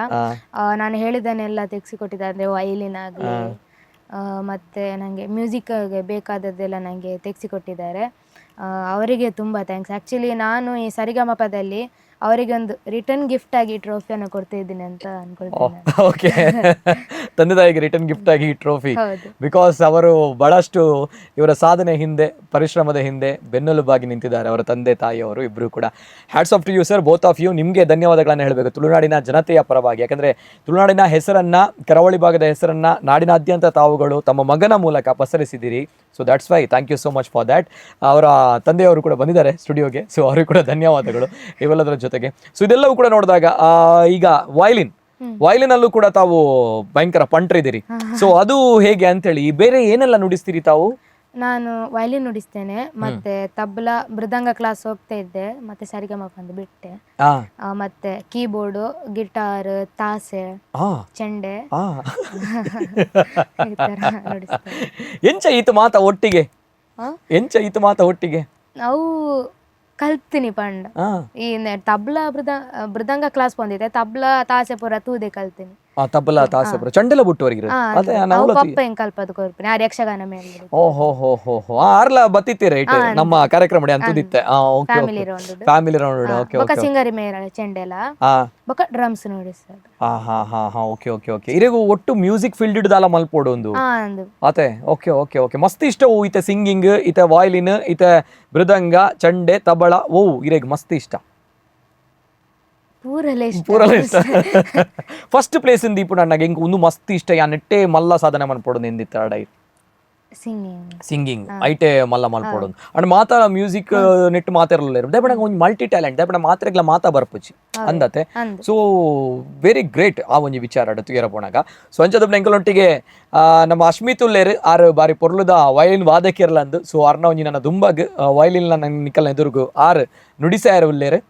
ನಾನು ಹೇಳಿದ್ದನ್ನೆಲ್ಲ ತೆಗೆಸಿಕೊಟ್ಟಿದ್ದಾರೆ. ಅಂದ್ರೆ ವೈಲಿನ್ ಆಗಲಿ, ಮತ್ತೆ ನನಗೆ ಮ್ಯೂಸಿಕ್ಗೆ ಬೇಕಾದದ್ದೆಲ್ಲ ನನಗೆ ತೆಗೆಸಿಕೊಟ್ಟಿದ್ದಾರೆ. ಅವರಿಗೆ ತುಂಬ thanks. Actually ನಾನು ಈ ಸರಿಗಮಪದಲ್ಲಿ ಅವರಿಗೆ ಒಂದು ರಿಟರ್ನ್ ಗಿಫ್ಟ್ ಆಗಿ ಟ್ರೋಫಿಯನ್ನು ಕೊಡ್ತಾ ಇದ್ದೀನಿ ಅಂತ ಅನ್ಕೊಳ್ತೇನೆ. ಓಕೆ, ತಂದೆ ತಾಯಿಗೆ ರಿಟರ್ನ್ ಗಿಫ್ಟ್ ಆಗಿ ಟ್ರೋಫಿ. ಹೌದು. Because ಅವರು ಬಹಳಷ್ಟು ಇವರ ಸಾಧನೆ ಹಿಂದೆ, ಪರಿಶ್ರಮದ ಹಿಂದೆ ಬೆನ್ನೆಲುಬಾಗಿ ನಿಂತಿದ್ದಾರೆ ಅವರ ತಂದೆ ತಾಯಿಯವರು ಇಬ್ಬರು ಕೂಡ. Hats off to you sir, both of you. ನಿಮಗೆ ಧನ್ಯವಾದಗಳನ್ನು ಹೇಳಬೇಕು ತುಳುನಾಡಿನ ಜನತೆಯ ಪರವಾಗಿ. ಯಾಕಂದರೆ ತುಳುನಾಡಿನ ಹೆಸರನ್ನು, ಕರಾವಳಿ ಭಾಗದ ಹೆಸರನ್ನು ನಾಡಿನಾದ್ಯಂತ ತಾವುಗಳು ತಮ್ಮ ಮಗನ ಮೂಲಕ ಪಸರಿಸಿದ್ದೀರಿ. So that's why thank you so much for that. ಅವರ ತಂದೆಯವರು ಕೂಡ ಬಂದಿದ್ದಾರೆ ಸ್ಟುಡಿಯೋಗೆ, ಸೊ ಅವರಿಗೂ ಕೂಡ ಧನ್ಯವಾದಗಳು ಇವೆಲ್ಲದರ ಜೊತೆಗೆ. ಸೊ ಇದೆಲ್ಲವೂ ಕೂಡ ನೋಡಿದಾಗ ಈಗ ವಯಲಿನಲ್ಲೂ ಕೂಡ ತಾವು ಭಯಂಕರ ಪಂಟ್ರಿದ್ದೀರಿ. ಸೊ ಅದು ಹೇಗೆ ಅಂತೇಳಿ, ಬೇರೆ ಏನೆಲ್ಲ ನುಡಿಸ್ತೀರಿ ತಾವು? ನಾನು ವಯಲಿನ್ ನುಡಿಸ್ತೇನೆ, ಮತ್ತೆ ತಬ್ಲಾ, ಮೃದಂಗ ಕ್ಲಾಸ್ ಹೋಗ್ತಾ ಇದ್ದೆ, ಮತ್ತೆ ಸರಿಗಮಪ ಅಂತ ಬಿಟ್ಟೆ. ಮತ್ತೆ ಕೀಬೋರ್ಡು, ಗಿಟಾರ್, ತಾಸೆ, ಚೆಂಡೆ, ಈ ತರ ನುಡಿಸ್ತೇನೆ. ಎಂಚ ಈತ ಮಾತ ಒಟ್ಟಿಗೆ? ಎಂಚ ಈತ ಮಾತ ಒಟ್ಟಿಗೆ? ನಾವು ಕಲ್ತೀನಿ ಪಂಡ. ಈ ತಬ್ಲಾ ಮೃದಂಗ ಕ್ಲಾಸ್ ಬಂದಿದೆ, ತಬ್ಲಾ ತಾಸೆ ಪೂರ ತೂದೆ ಕಲ್ತೀನಿ. ತಬಲಾ, ತಾಸೆ ಪೂರ, ಚಂಡೆಲ ಬುಟ್ಟುವರೆಗೆ. ಅದೇ ನಾವು ಪಪ್ಪ ಹೆಂಗ್ ಕಲ್ಪದು ಕೊರ್ಪಿನಿ ಆ ಯಕ್ಷಗಾನ ಮೇಲೆ. ಓ ಹೋ ಹೋ ಹೋ ಹೋ, ಆರ್ಲ ಬತ್ತಿತ್ತೀರ ಇಟ್ಟು ನಮ್ಮ ಕಾರ್ಯಕ್ರಮ ಅಂತದಿತ್ತೆ. Okay, family round. Family round, okay. ಬೊಕ ಸಿಂಗರಿ ಮೇರ ಚೆಂಡೆಲ, ಬೊಕ ಡ್ರಮ್ಸ್ ನೋಡಿ ಸರ್. ಹಾ ಹಾ ಹಾ, okay okay okay. ಇರೆಗೂ ಒಟ್ಟು ಮ್ಯೂಸಿಕ್ ಫೀಲ್ಡ್ ಹಿಡ್ದಲ್ಲ ಮಲ್ಪೋಡು ಒಂದು. ಆತೆ, okay okay okay. ಮಸ್ತ್ ಇಷ್ಟ ಈತ ಸಿಂಗಿಂಗ್, ಈತ ವಾಯ್ಲಿನ್, ಈತ ಮೃದಂಗ, ಚಂಡೆ, ತಬಳ, ಓ ಇರೆಗ್ ಮಸ್ತ್ ಇಷ್ಟ? ಪೂರಲ್ಲ ಇಷ್ಟ. ಪೂರಲ್ಲ ಇಷ್ಟ. ಫಸ್ಟ್ ಪ್ಲೇಸ್ ಇಂದ ಇಪ್ಪು ನನಗೆ ಎಂಕ್ ಒಂದು ಮಸ್ತ್ ಇಷ್ಟ, ಯಾ ನೆಟ್ಟೆ ಮಲ್ಲ ಸಾಧನೆ ಮನ್ಪೋಡು ನಿಂದಿತ್ತ ಅಡೈ? ಸಿಂಗಿಂಗ್. ಸಿಂಗಿಂಗ್ ಐಟೆ ಮಲ್ಲ ಮಲ್ಪೋಡು ಅಂಡ್ ಮಾತಾ ಮ್ಯೂಸಿಕ್ ನೆಟ್ ಮಾತಾರಲ್ಲ ದೇಪಡ ಒಂಜಿ ಮಲ್ಟಿ ಟ್ಯಾಲೆಂಟ್ ದೇಪಡ ಮಾತ್ರೆಗ್ಲ ಮಾತಾ ಬರ್ಪುಚಿ ಅಂದತೆ. So very great ಆ ಒಂಜಿ ವಿಚಾರ ತುಯರ ಪೋಣಾಗ. ಸೊ ಅಂಚದ ಎಂಕಲೊಟ್ಟಿಗೆ ನಮ್ಮ ಅಶ್ಮಿತ್ ಉಲ್ಲೇರು, ಆರು ಬಾರಿ ಪೊರ್ಲುದ ವಯಲಿನ್ ವಾದಕಿರ್ಲ ಅಂದು. ಸೊ ಅರ್ನ ಒಂಜಿ ನನ್ನ ದುಂಬಗ್ ವಯಲಿನ್ ನನ್ನ ನಿಕಲ್ನ ಎದುರುಗು ಆರು ನುಡಿಸಾಯರ ಉಲ್ಲೇರು.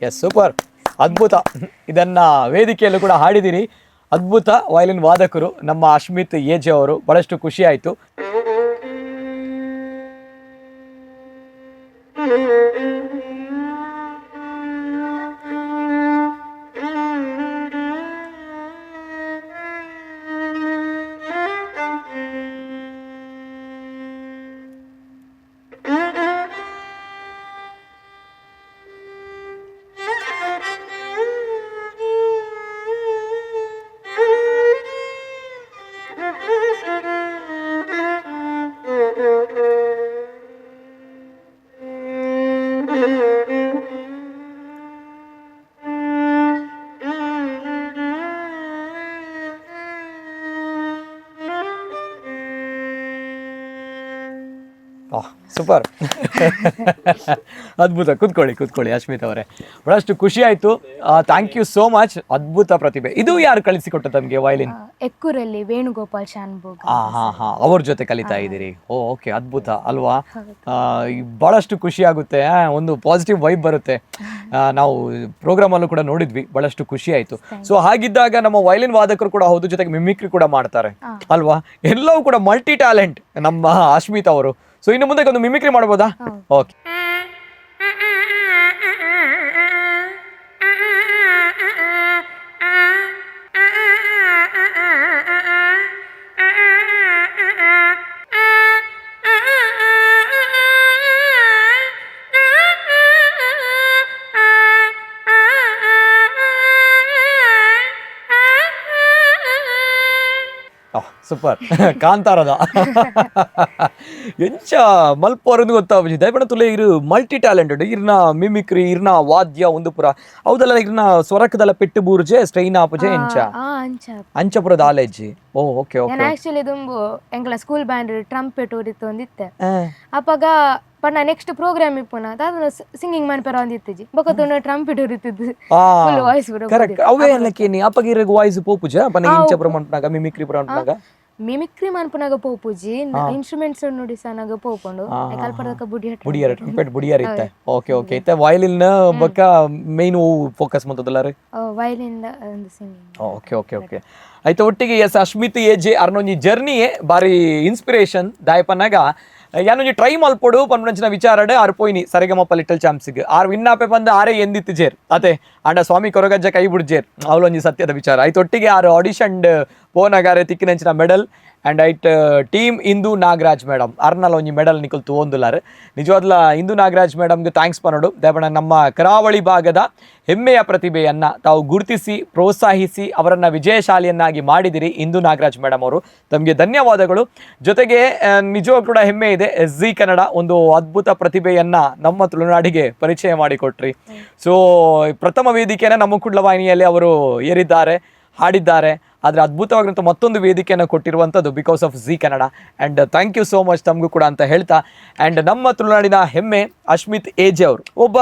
ಎಸ್, ಸೂಪರ್, ಅದ್ಭುತ. ಇದನ್ನ ವೇದಿಕೆಯಲ್ಲೂ ಕೂಡ ಹಾಡಿದ್ದೀರಿ. ಅದ್ಭುತ ವಯಲಿನ್ ವಾದಕರು ನಮ್ಮ ಅಶ್ಮಿತ್ ಏಜೆ ಅವರು. ಬಹಳಷ್ಟು ಖುಷಿ ಆಯಿತು. Super, ಅದ್ಭುತ. ಕೂತ್ಕೊಳ್ಳಿ ಕೂತ್ಕೊಳ್ಳಿ ಅಶ್ಮಿತ್ ಅವರೇ, ಬಹಳಷ್ಟು ಖುಷಿ ಆಯ್ತು. Thank you so much. ಅದ್ಭುತ ಪ್ರತಿಭೆ. ಇದು ಯಾರು ಕಲಿಸಿಕೊಟ್ಟ ತಮಗೆ ವಯಲಿನ್? ಎಕ್ಕೂರಲ್ಲಿ ವೇಣುಗೋಪಾಲ್ ಶಾನ್ಭೋಗ್. ಹಾ ಹಾ ಹಾ ಅವ್ರ ಜೊತೆ ಕಲಿತಾ ಇದ್ದೀರಿ. ಓ ಓಕೆ, ಅದ್ಭುತ ಅಲ್ವಾ? ಬಹಳಷ್ಟು ಖುಷಿ ಆಗುತ್ತೆ, ಒಂದು ಪಾಸಿಟಿವ್ ವೈಬ್ ಬರುತ್ತೆ. ನಾವು ಪ್ರೋಗ್ರಾಮ್ ಅಲ್ಲೂ ಕೂಡ ನೋಡಿದ್ವಿ, ಬಹಳಷ್ಟು ಖುಷಿ ಆಯ್ತು. ಸೊ ಹಾಗಿದ್ದಾಗ ನಮ್ಮ ವಯಲಿನ್ ವಾದಕರು ಕೂಡ ಹೌದು, ಜೊತೆಗೆ ಮಿಮಿಕ್ರಿ ಕೂಡ ಮಾಡ್ತಾರೆ ಅಲ್ವಾ? ಎಲ್ಲವೂ ಕೂಡ ಮಲ್ಟಿ ಟ್ಯಾಲೆಂಟ್ ನಮ್ಮ ಅಶ್ಮಿತ್ ಅವರು. ಸೊ ಇನ್ನು ಮುಂದೆ ಒಂದು ಮಿಮಿಕ್ರಿ ಮಾಡ್ಬೋದಾ? ಓಕೆ. ಸೂಪರ್. ಕಾಂತಾರದ ಎಂಚ ಮಲ್ಪೋರಂದು ಗೊತ್ತಾಪುಜಿ. ದಯಪಣ ತುಲೆ ಇರು ಮಲ್ಟಿ ಟ್ಯಾಲೆಂಟೆಡ್. ಇರ್ನ ಮಿಮಿಕ್ರಿ, ಇರ್ನ ವಾದ್ಯ ಒಂದು ಪುರ ಹೌದಲ್ಲ? ಇರ್ನ ಸ್ವರಕದಲ್ಲ ಪೆಟ್ಟು ಬೂರ್ಜೆ ಸ್ಟ್ರೈನ್ ಆಪುಜೆ ಎಂಚ? ಅಂಚ. ಅಂಚಪುರದ ಆಲೇಜಿ. ಓ ಓಕೆ ಓಕೆ. ನಾನು ಆಕ್ಚುಲಿ ದುಂಬು ಎಂಕಲ school band trumpet ಊರಿತ್ತು ಒಂದಿತ್ತೆ. ಅಪಗ ಪಂಡ ನೆಕ್ಸ್ಟ್ ಪ್ರೋಗ್ರಾಮ್ ಇಪ್ಪುನ ದಾದ ಸಿಂಗಿಂಗ್ ಮನ್ಪೆರ ಒಂದಿತ್ತಿಜಿ, ಬೊಕ ತುಣ ಟ್ರಂಪೆಟ್ ಉರಿತಿದ್ದು, ಫುಲ್ ವಾಯ್ಸ್. ಕರೆಕ್ಟ್. ಅವೇ ಅಲ್ಲಕೇನಿ ಅಪ್ಪಗ ಇರಗ್ ವಾಯ್ಸ್ ಪೋಪುಜ ಪನ ಇಂಚ ಪುರ ಮನ್ಪುನಾಗ, ಮಿಮಿಕ್ರಿ ಪುರ ಮನ್ಪುನಾಗ? ಮಿಮಿಕ್ರಿ ಮನ್ಪುನಾಗ ಪೋಪುಜಿ, ಇನ್ಸ್ಟ್ರೂಮೆಂಟ್ಸ್ ನುಡಿಸನಾಗ ಪೋಪುಂಡು. ಕಲ್ಪಡದಕ ಬುಡಿ. ಬುಡಿಯರ ಟ್ರಂಪೆಟ್ ಬುಡಿಯರ ಇತ್ತೆ. Okay okay. ಇತ್ತೆ ವಯಲಿನ್ ಬೊಕ್ಕ ಮೇನ್ ಫೋಕಸ್ ಮಂತದಲ್ಲ ರೀ? ವಯಲಿನ್ ಒಂದು singing. Okay okay okay. ಆಯ್ತು, ಒಟ್ಟಿಗೆ S Ashmit A J ಅರ್ನೊಂಜಿ ಜರ್ನಿಯೇ ಬಾರಿ ಇನ್ಸ್ಪಿರೇಷನ್. ದಾಯಪನ್ನಾಗ ಯಾನೊಂಜಿ ಟ್ರೈ ಮಲ್ಪೊಡು ಪನ್ಪುನಂಚಿನ ವಿಚಾರಡ್ ಆರ್ ಪೋಯಿನಿ ಸರಿಗಮಪ ಲಿಟಲ್ ಚಾಂಪ್ಸ್ಗ್. ಆರ್ ವಿನ್ನಾಪೆ ಬಂದು ಆರೇ ಎಂದಿತ್ತು ಜೇರ್ ಅತೆ. ಅಂಡ ಸ್ವಾಮಿ ಕೊರಗಜ್ಜ ಕೈ ಬುಡ್ಜೇರ್, ಅವಳೊಂಜಿ ಸತ್ಯದ ವಿಚಾರ. ಆಯ್ತು, ಒಟ್ಟಿಗೆ ಆರು ಆಡಿಷನ್ ಪೋನಗಾರೆ ತಿಕ್ಕಿನಂಚಿನ ಮೆಡಲ್ ಆ್ಯಂಡ್ ಐಟ್ ಟೀಮ್ ಇಂದು ನಾಗರಾಜ್ ಮೇಡಮ್ ಅರ್ನಲ ಒಂಜಿ ಮೆಡಲ್ ನಿಕುಲ್ ತೂವೊಂದುಲ್ಲಾರ್. ನಿಜವಾದ್ಲ ಇಂದು ನಾಗರಾಜ್ ಮೇಡಮ್ಗೆ thanks ಪನೋಡು. ದೇವಣ ನಮ್ಮ ಕರಾವಳಿ ಭಾಗದ ಹೆಮ್ಮೆಯ ಪ್ರತಿಭೆಯನ್ನ ತಾವು ಗುರುತಿಸಿ ಪ್ರೋತ್ಸಾಹಿಸಿ ಅವರನ್ನ ವಿಜಯಶಾಲಿಯನ್ನಾಗಿ ಮಾಡಿದಿರಿ ಇಂದು ನಾಗರಾಜ್ ಮೇಡಮ್ ಅವರು, ತಮಗೆ ಧನ್ಯವಾದಗಳು. ಜೊತೆಗೆ ನಿಜವಾಗ್ಲೂ ಕೂಡ ಹೆಮ್ಮೆ ಇದೆ, ಜೀ ಕನ್ನಡ ಒಂದು ಅದ್ಭುತ ಪ್ರತಿಭೆಯನ್ನ ನಮ್ಮ ತುಳುನಾಡಿಗೆ ಪರಿಚಯ ಮಾಡಿಕೊಟ್ರಿ. ಸೊ ಪ್ರಥಮ ವೇದಿಕೆಯನ್ನು ನಮ್ಮ ಕುಡ್ಲ ವಾಹಿನಿಯಲ್ಲಿ ಅವರು ಏರಿದ್ದಾರೆ, ಹಾಡಿದ್ದಾರೆ. ಆದರೆ ಅದ್ಭುತವಾಗಿರುವಂಥ ಮತ್ತೊಂದು ವೇದಿಕೆಯನ್ನು ಕೊಟ್ಟಿರುವಂಥದ್ದು because of Zee Kannada. And thank you so much ತಮಗೂ ಕೂಡ ಅಂತ ಹೇಳ್ತಾ, ಆ್ಯಂಡ್ ನಮ್ಮ ತುಳುನಾಡಿನ ಹೆಮ್ಮೆ ಅಶ್ಮಿತ್ ಎಜೆ ಅವರು ಒಬ್ಬ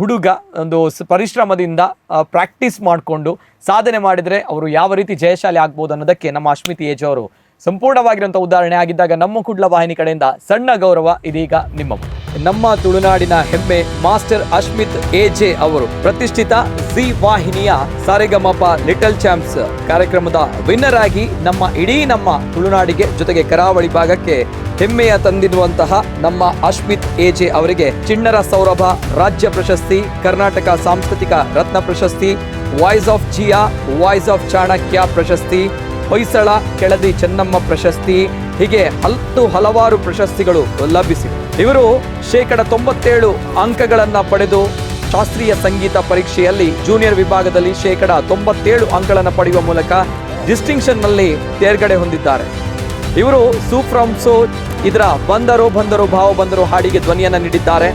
ಹುಡುಗ, ಒಂದು ಪರಿಶ್ರಮದಿಂದ ಪ್ರಾಕ್ಟೀಸ್ ಮಾಡಿಕೊಂಡು ಸಾಧನೆ ಮಾಡಿದರೆ ಅವರು ಯಾವ ರೀತಿ ಜಯಶಾಲಿ ಆಗ್ಬೋದು ಅನ್ನೋದಕ್ಕೆ ನಮ್ಮ ಅಶ್ಮಿತ್ ಎಜೆ ಅವರು ಸಂಪೂರ್ಣವಾಗಿರುವಂಥ ಉದಾಹರಣೆ ಆಗಿದ್ದಾಗ ನಮ್ಮ ಕುಡ್ಲ ವಾಹಿನಿ ಕಡೆಯಿಂದ ಸಣ್ಣ ಗೌರವ ಇದೀಗ ನಿಮ್ಮ ಮುಂದೆ. ನಮ್ಮ ತುಳುನಾಡಿನ ಹೆಮ್ಮೆ master Ashmit A J ಅವರು ಪ್ರತಿಷ್ಠಿತ ಜಿ ವಾಹಿನಿಯ ಸಾರೆಗಮಪ ಲಿಟಲ್ ಚಾಂಪ್ಸ್ ಕಾರ್ಯಕ್ರಮದ ವಿನ್ನರ್ ಆಗಿ ನಮ್ಮ ಇಡೀ ನಮ್ಮ ತುಳುನಾಡಿಗೆ ಜೊತೆಗೆ ಕರಾವಳಿ ಭಾಗಕ್ಕೆ ಹೆಮ್ಮೆಯ ತಂದಿರುವಂತಹ ನಮ್ಮ ಅಶ್ಮಿತ್ ಎ ಜೆ ಅವರಿಗೆ ಚಿಣ್ಣರ ಸೌರಭ ರಾಜ್ಯ ಪ್ರಶಸ್ತಿ, ಕರ್ನಾಟಕ ಸಾಂಸ್ಕೃತಿಕ ರತ್ನ ಪ್ರಶಸ್ತಿ, voice of Jiya, voice of Chanakya ಪ್ರಶಸ್ತಿ, ಹೊಯ್ಸಳ ಕೆಳದಿ ಚೆನ್ನಮ್ಮ ಪ್ರಶಸ್ತಿ, ಹೀಗೆ ಹಲವಾರು ಪ್ರಶಸ್ತಿಗಳು ಲಭಿಸಿವೆ. ಇವರು 97% ಅಂಕಗಳನ್ನು ಪಡೆದು ಶಾಸ್ತ್ರೀಯ ಸಂಗೀತ ಪರೀಕ್ಷೆಯಲ್ಲಿ ಜೂನಿಯರ್ ವಿಭಾಗದಲ್ಲಿ 97% ಅಂಕಗಳನ್ನು ಪಡೆಯುವ ಮೂಲಕ ಡಿಸ್ಟಿಂಕ್ಷನ್ನಲ್ಲಿ ತೇರ್ಗಡೆ ಹೊಂದಿದ್ದಾರೆ. ಇವರು ಸೂ ಫ್ರಮ್ ಸೋ ಇದರ ಬಂದರು ಬಂದರು ಭಾವ ಬಂದರು ಹಾಡಿಗೆ ಧ್ವನಿಯನ್ನು ನೀಡಿದ್ದಾರೆ.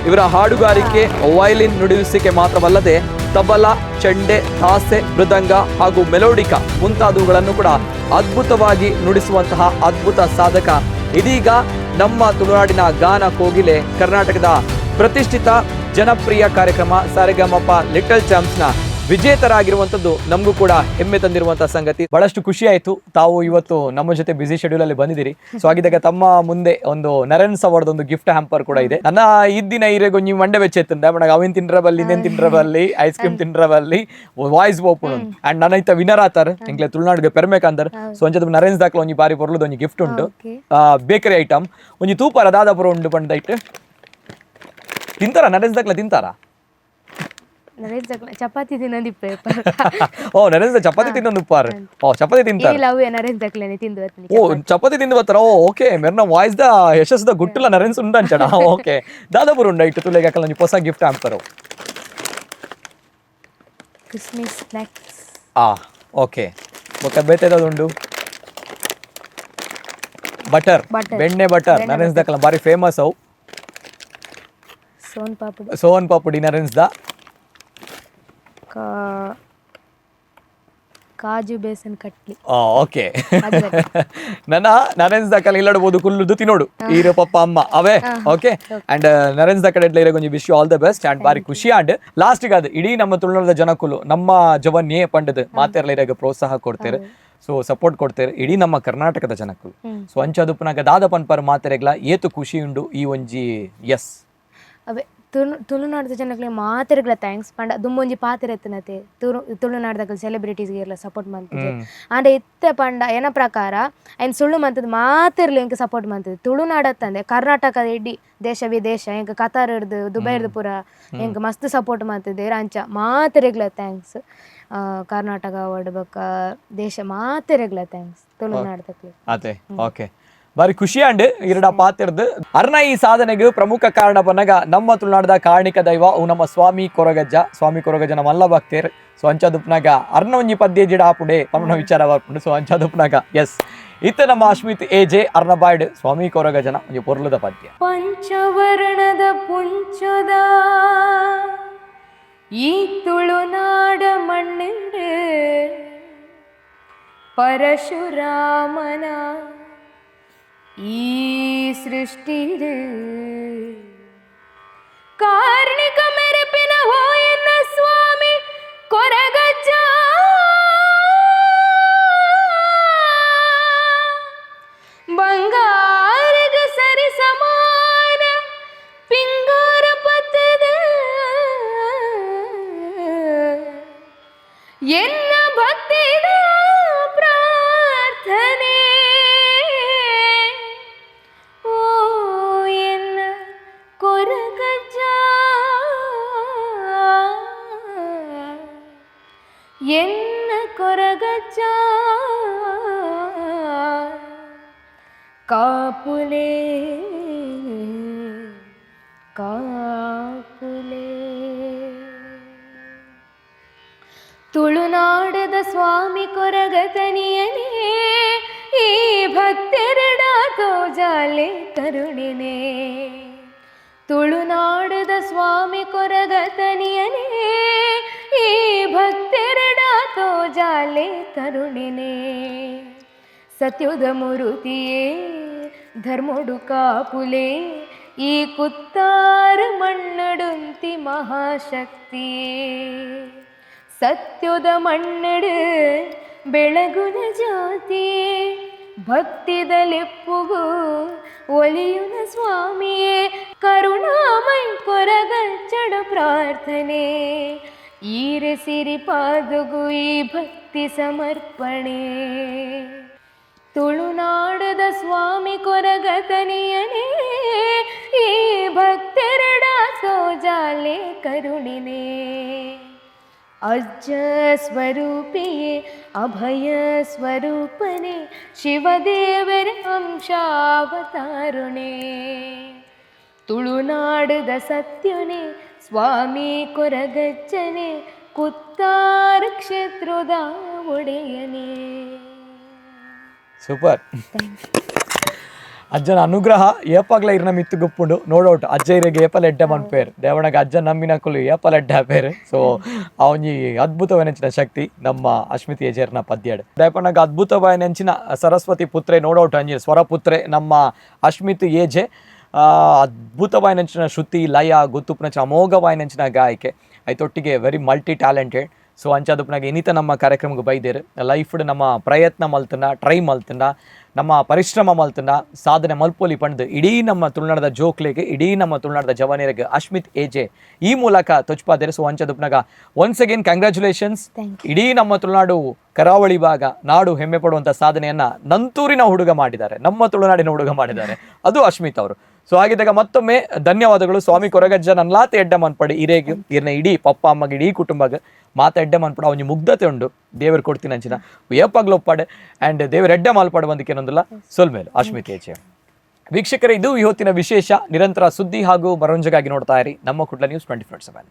ಇವರ ಹಾಡುಗಾರಿಕೆ, ವಯಲಿನ್ ನುಡಿಸುವಿಕೆ ಮಾತ್ರವಲ್ಲದೆ ತಬಲಾ, ಚೆಂಡೆ, ತಾಸೆ, ಮೃದಂಗ ಹಾಗೂ ಮೆಲೋಡಿಕಾ ಮುಂತಾದವುಗಳನ್ನು ಕೂಡ ಅದ್ಭುತವಾಗಿ ನುಡಿಸುವಂತಹ ಅದ್ಭುತ ಸಾಧಕ. ಇದೀಗ ನಮ್ಮ ತುಳುನಾಡಿನ ಗಾನ ಕೋಗಿಲೆ ಕರ್ನಾಟಕದ ಪ್ರತಿಷ್ಠಿತ ಜನಪ್ರಿಯ ಕಾರ್ಯಕ್ರಮ ಸಾರೆಗಮಪ ಲಿಟಲ್ ಚಾಂಪ್ಸ್ನ ವಿಜೇತರಾಗಿರುವಂಥದ್ದು ನಮಗೂ ಕೂಡ ಹೆಮ್ಮೆ ತಂದಿರುವಂತಹ ಸಂಗತಿ. ಬಹಳಷ್ಟು ಖುಷಿ ಆಯ್ತು, ತಾವು ಇವತ್ತು ನಮ್ಮ ಜೊತೆ ಬ್ಯುಸಿ ಶೆಡ್ಯೂಲ್ ಅಲ್ಲಿ ಬಂದಿದ್ದೀರಿ. ಸೊ ಹಾಗಿದ್ದಾಗ ತಮ್ಮ ಮುಂದೆ ಒಂದು ನರೆನ್ಸ್ ಅವರ್ಡ್ ಒಂದು ಗಿಫ್ಟ್ ಹ್ಯಾಂಪರ್ ಕೂಡ ಇದೆ. ನನ್ನ ಇದ್ದಿನ ಇರೆಗೊಂಜಿ ಮಂಡೆ ಬೆಚ್ಚೆತ್ತಂದೆ ಬಣ ಅವಿನ ತಿಂಡ್ರ ಬಲ್ಲಿ, ಇನ್ನೇನ್ ತಿಂಡ್ರ ಬಲ್ಲಿ, ಐಸ್ ಕ್ರೀಮ್ ತಿಂಡ್ರ ಬಲ್ಲಿ, voice open and ನನ್ನ ಇತ್ತ ವಿನರ್ ಆತಾರ ಎಂಕ್ಲೆ ತುಳುನಾಡಿಗೆ ಪೆರ್ಮೆಕ್ ಅಂದರ್. ಸೊ ಒಂಜದ ನರೆನ್ಸ್ ದಾಖಲ ಒಂಜಿ ಬಾರಿ ಪೊರ್ಲುದ ಒಂಜಿ ಗಿಫ್ಟ್ ಉಂಟು, ಬೇಕರಿ ಐಟಮ್. ಒಂಜಿ ತೂಪಾರ ದಾದಾಪುರ ಉಂಡು ಪಂಡೈಟ್ ತಿಂತಾರ? ನರೇಶ್ ದಾಖಲ ತಿಂತಾರ? ನರೇಶ್ ಜಗ್ಲ ಚಪಾತಿ ತಿನ್ನೋದಿಪ್ಪೆ. ಓ, ನರೇಶ್ ಚಪಾತಿ ತಿನ್ನೊಂದು ಉಪ್ಪಾರ್. ಓ, ಚಪಾತಿ ತಿಂತಾರ? ಈ ಲವ್ ನರೇಶ್ ದಕ್ಲೇನೆ ತಿಂದು ಬರ್ತೀನಿ. ಓ, ಚಪಾತಿ ತಿಂದು ಬರ್ತಾರ. ಓ ಓಕೆ. ಮೆರ್ನ ವಾಯ್ಸ್ the ಯಶಸ್ದ ಗುಟ್ಟುಲ ನರೇನ್ಸ್ ಉಂಡು ಅಂಚಣ. ಓಕೆ, ದಾದಾಪುರ ಉಂಡು ಇಟ್ಟು ತುಲೆಗೆ ಅಕಲ್ ಒಂಜಿ ಹೊಸ gift hamper. Christmas snacks. ಆ ಓಕೆ. ಬೊಕ್ಕ ಬೇತೆ ಉಂಡು ಬಟರ್. Butter. ಬೆಣ್ಣೆ ಬಟರ್ ನರೇನ್ಸ್ ದಕಲ ಬಾರಿ ಫೇಮಸ್ ಅವು. ಸೋನ್ ಪಾಪಡಿ. ಸೋನ್ papdi ನರೇನ್ಸ್ the. Kaju besan katli. Okay, ನನ್ನ ನರೇಂದ್ರ ದಕಲ್ ಇಲ್ಲಡ್ಬೋದು ಕುಲ್ಲುದು ತಿನ್ನೋಡು ಈರು ಪಪ್ಪ ಅಮ್ಮ ಅವೇ. ಓಕೆ, ಅಂಡ್ ನರೇಂದ್ರ ದಕಲ್ ಎಡ್ಲ ಇರಗೊಂಜಿ wish you all the best and ಬಾರಿ ಖುಷಿ. ಅಂಡ್ ಲಾಸ್ಟ್ ಅದು ಇಡೀ ನಮ್ಮ ತುಳುನಾಡ ಜನಕುಲು ನಮ್ಮ ಜವನ್ಯೇ ಪಂಡದು ಮಾತೆರ್ಲ ಇರಾಗ ಪ್ರೋತ್ಸಾಹ ಕೊಡ್ತೇವೆ, ಸೊ ಸಪೋರ್ಟ್ ಕೊಡ್ತೇವೆ ಇಡೀ ನಮ್ಮ ಕರ್ನಾಟಕದ ಜನಕುಲು. ಸೊ ಅಂಚದುಪ್ಪನಾಗ ದಾದ ಪನ್ಪರ್ ಮಾತೆರೆಗ್ಲ ಏತು ಖುಷಿ ಉಂಡು ಈ ಒಂಜಿ ಎಸ್? ಅವೇ ತುಳುನಾಡದ ಜನಕ್ಲೆ ಮಾತೆರ್ಗ್ಲ thanks ಪಂಡ ದುಂಬೊಂಜಿ ಪಾತೆರ ಎತ್ತನತೆ ತುಳುನಾಡದಾಗ ಸೆಲೆಬ್ರಿಟೀಸ್ಗೆ ಎಲ್ಲ ಸಪೋರ್ಟ್ ಮಂತಿದೆ. ಆಂಡ ಇತ್ತೆ ಪಂಡ ಏನ ಪ್ರಕಾರ ಐನ್ ಸುಳ್ಳು ಮಂತದ ಮಾತೆರ್ಲ ಎಂಕ್ ಸಪೋರ್ಟ್ ಮಂತದೆ. ತುಳುನಾಡತ್ತಂದೆ ಕರ್ನಾಟಕದ ಇಡೀ ದೇಶ ವಿದೇಶ ಎಂಕ್ ಕತಾರ್ ಹಿಡ್ದು ದುಬೈ ಹಿಡ್ದು ಪೂರ ಎಂಕ್ ಮಸ್ತ್ ಸಪೋರ್ಟ್ ಮಂತಿದೆ. ಅಂಚ ಮಾತೆರೆಗ್ಲ thanks. Karnataka award ಬೊಕ್ಕ ದೇಶ ಮಾತೆರೆಗ್ಲ thanks ತುಳುನಾಡದಕ್ಲೆ. ಅದೇ, ಓಕೆ, ಬಾರಿ ಖುಷಿ ಅಂಡ್ ಇರಡ ಪಾತಿರ್ದು. ಅರ್ನ ಈ ಸಾಧನೆಗೆ ಪ್ರಮುಖ ಕಾರಣ ಪನ್ನಗ ನಮ್ಮ ತುಳುನಾಡದ ಕಾರ್ಣಿಕ ದೈವ ಅವು ನಮ್ಮ ಸ್ವಾಮಿ ಕೊರಗಜ್ಜ. ಸ್ವಾಮಿ ಕೊರಗಜ್ಜ ನಮ್ಮ ಭಕ್ತೇರ್. ಸೊ ಅಂಚದುಪ್ನಾಗ ಅರ್ನ ಒಂಜಿ ಪದ್ಯ ಜಿಡ ಆಪುಂಡೆ ಪನ್ಪುನ ವಿಚಾರ ಬರ್ಪುಂಡು. ಸೊ ಅಂಚದುಪ್ನಾಗ ಎಸ್ ಇತ್ತ ನಮ್ಮ ಅಶ್ಮಿತ್ ಎ ಜೆ ಅರ್ನ ಬಾಯ್ಡ್ ಸ್ವಾಮಿ ಕೊರಗಜ್ಜನ ಒಂಜಿ ಪೊರ್ಲುದ ಪದ್ಯ. ಪಂಚವರ್ಣದ ಪುಂಚದ ಈ ತುಳುನಾಡ ಮಣ್ಣಿಡು ಪರಶುರಾಮನ ಈ ಸೃಷ್ಟಿಡು ಕಾರ್ಣಿಕ ಮೆರಪಿನ ಓ ಎನ್ನ ಸ್ವಾಮಿ ಕೊರಗಜ್ಜ, ಬಂಗಾರಗ ಸರಿ ಸಮಾನ ಪಿಂಗಾರ ಪತ್ತದ ಎನ್ನ ಭಕ್ತಿದ ಪ್ರಾರ್ಥನೆ, ಓ ಎನ್ನ ಕೊರಗಜ್ಜ, ಎನ್ನ ಕೊರಗಜ್ಜ, ಕಾಪುಲೆ ಕಾಪುಲೆ. ತುಳುನಾಡದ ಸ್ವಾಮಿ ಕೊರಗತನಿಯನೇ ಈ ಭಕ್ತರಡ ತೋಜಾಲೆ ಕರುಣಿನೇ. ತುಳುನಾಡದ ಸ್ವಾಮಿ ಕೊರಗತನಿಯನೇ ಈ ಭಕ್ತರಡ ತೋಜಾಲೆ ಕರುಣಿನೇ. ಸತ್ಯುದ ಮುರುತಿಯೇ ಧರ್ಮೊಡು ಕಾಪುಲೆ ಈ ಕುತ್ತಾರ ಮಣ್ಣಡುಂತಿ ಮಹಾಶಕ್ತಿಯೇ. ಸತ್ಯದ ಮಣ್ಣಡು ಬೆಳಗುನ ಜ್ಯೋತಿಯೇ, ಭಕ್ತಿದಲೆಪ್ಪುಗು ಒಲಿಯುನ ಸ್ವಾಮಿಯೇ, ಕರುಣಾಮೈ ಕೊರಗಚ್ಚಡ ಪ್ರಾರ್ಥನೆ, ಈರೆ ಸಿರಿ ಪಾದುಗು ಈ ಭಕ್ತಿ ಸಮರ್ಪಣೆ. ತುಳುನಾಡದ ಸ್ವಾಮಿ ಕೊರಗತನಿಯನೇ ಈ ಭಕ್ತರಡ ಸೋಜಾಲೆ ಕರುಣಿನೇ. ಅಜ್ಜ ಸ್ವರೂಪಿಯೇ ಅಭಯ ಸ್ವರೂಪನೇ ಶಿವದೇವರ ಅಂಶಾವತಾರುಣೇ, ತುಳುನಾಡದ ಸತ್ಯನೇ ಸ್ವಾಮಿ ಕೊರಗಜ್ಜನೆ ಕುತ್ತಾರ ಕ್ಷೇತ್ರದ ಒಡೆಯನೇ. ಸೂಪರ್. ಅಜ್ಜನ ಅನುಗ್ರಹ ಏಪಾಗ್ಲ ಇರ್ನ ಮಿತ್ತು ಗುಪ್ಪುಂಡು, ನೋ ಡೌಟ್. ಅಜ್ಜ ಇರೆಗೆ ಏಪಲ ಎಡ್ಡೆ ಮನ್ಪೇರ್, ದೇವಣಗ ಅಜ್ಜ ನಂಬಿನಕುಲು ಏಪಲ ಎಡ್ಡೆ ಪೇರ್. ಸೊ ಆ ಒಂಜಿ ಅದ್ಭುತವಾದ ಶಕ್ತಿ ನಮ್ಮ ಅಶ್ಮಿತ್ ಏಜೇರ್ನ ಪದ್ಯಡ್. ದಯಪಣ್ಣಗ ಅದ್ಭುತವಾದ ಸರಸ್ವತಿ ಪುತ್ರೆ, ನೋ ಡೌಟ್. ಅಂಜಿ ಸ್ವರಪುತ್ರೆ ನಮ್ಮ ಅಶ್ಮಿತ್ ಏಜೆ. ಅದ್ಭುತವಾದ ಶ್ರುತಿ ಲಯ ಗೊತ್ತುಪ್ನಂಚಿನ ಅಮೋಘವಾಯಿನಂಚಿನ ಗಾಯಕೆ, ಐತೊಟ್ಟಿಗೆ very multi talented. So ಅಂಚಾದಪ್ಪನಾಗ ಇನ್ನಿತ ನಮ್ಮ ಕಾರ್ಯಕ್ರಮಕ್ಕೆ ಬೈದೇರು. ಲೈಫ್ಡ್ ನಮ್ಮ ಪ್ರಯತ್ನ ಮಲ್ತನ, ಟ್ರೈ ಮಲ್ತನ, ನಮ್ಮ ಪರಿಶ್ರಮ ಮಲ್ತನ ಸಾಧನೆ ಮಲ್ಪೊಲಿ ಪಂಡ್ದು ಇಡೀ ನಮ್ಮ ತುಳುನಾಡದ ಜೋಕ್ಲೆಗೆ, ಇಡೀ ನಮ್ಮ ತುಳುನಾಡದ ಜವಾನಿಯರಿಗೆ ಅಶ್ಮಿತ್ ಏಜೆ ಈ ಮೂಲಕ ತೊಚ್ಪಾದೇರು. ಸೊ ಅಂಚದುಪ್ನಾಗ once again congratulations. Thank. ಇಡೀ ನಮ್ಮ ತುಳುನಾಡು ಕರಾವಳಿ ಭಾಗ ನಾಡು ಹೆಮ್ಮೆ ಪಡುವಂಥ ಸಾಧನೆಯನ್ನ ನಂತೂರಿನ ಹುಡುಗ ಮಾಡಿದ್ದಾರೆ, ನಮ್ಮ ತುಳುನಾಡಿನ ಹುಡುಗ ಮಾಡಿದ್ದಾರೆ, ಅದು ಅಶ್ಮಿತ್ ಅವರು. ಸೊ ಹಾಗಿದ್ದಾಗ ಮತ್ತೊಮ್ಮೆ ಧನ್ಯವಾದಗಳು. ಸ್ವಾಮಿ ಕೊರಗಜ್ಜ ನನ್ಲಾತ ಎಡ್ಡ ಮನ್ಪಡಿ ಇರೇಗ್, ಇರ್ನ ಇಡೀ ಪಪ್ಪ ಅಮ್ಮಗೆ, ಇಡೀ ಕುಟುಂಬಗ ಮಾತ ಎಡ್ಡೆ ಮನ್ಪಡ. ಅವನಿ ಮುಗ್ಧತೆ ಉಂಡು, ದೇವರು ಕೊಡ್ತೀನಿ ಅಂಚಿನ ಏಪಾಗ್ಲ ಒಪ್ಪಾಡೆ ಆ್ಯಂಡ್ ದೇವರ ಎಡ್ಡೆ ಮಾಲ್ಪಾಡು ಬಂದಕ್ಕೇನೊಂದಿಲ್ಲ. ಸೊಲ್ಮೇಲು ಅಶ್ಮಿತ್ ಏಚೆ. ವೀಕ್ಷಕರೇ, ಇದು ಇವತ್ತಿನ ವಿಶೇಷ. ನಿರಂತರ ಸುದ್ದಿ ಹಾಗೂ ಮನರಂಜನೆಗಾಗಿ ನೋಡ್ತಾ ಇರಿ ನಮ್ಮ ಕುಡ್ಲ ನ್ಯೂಸ್ 24/7.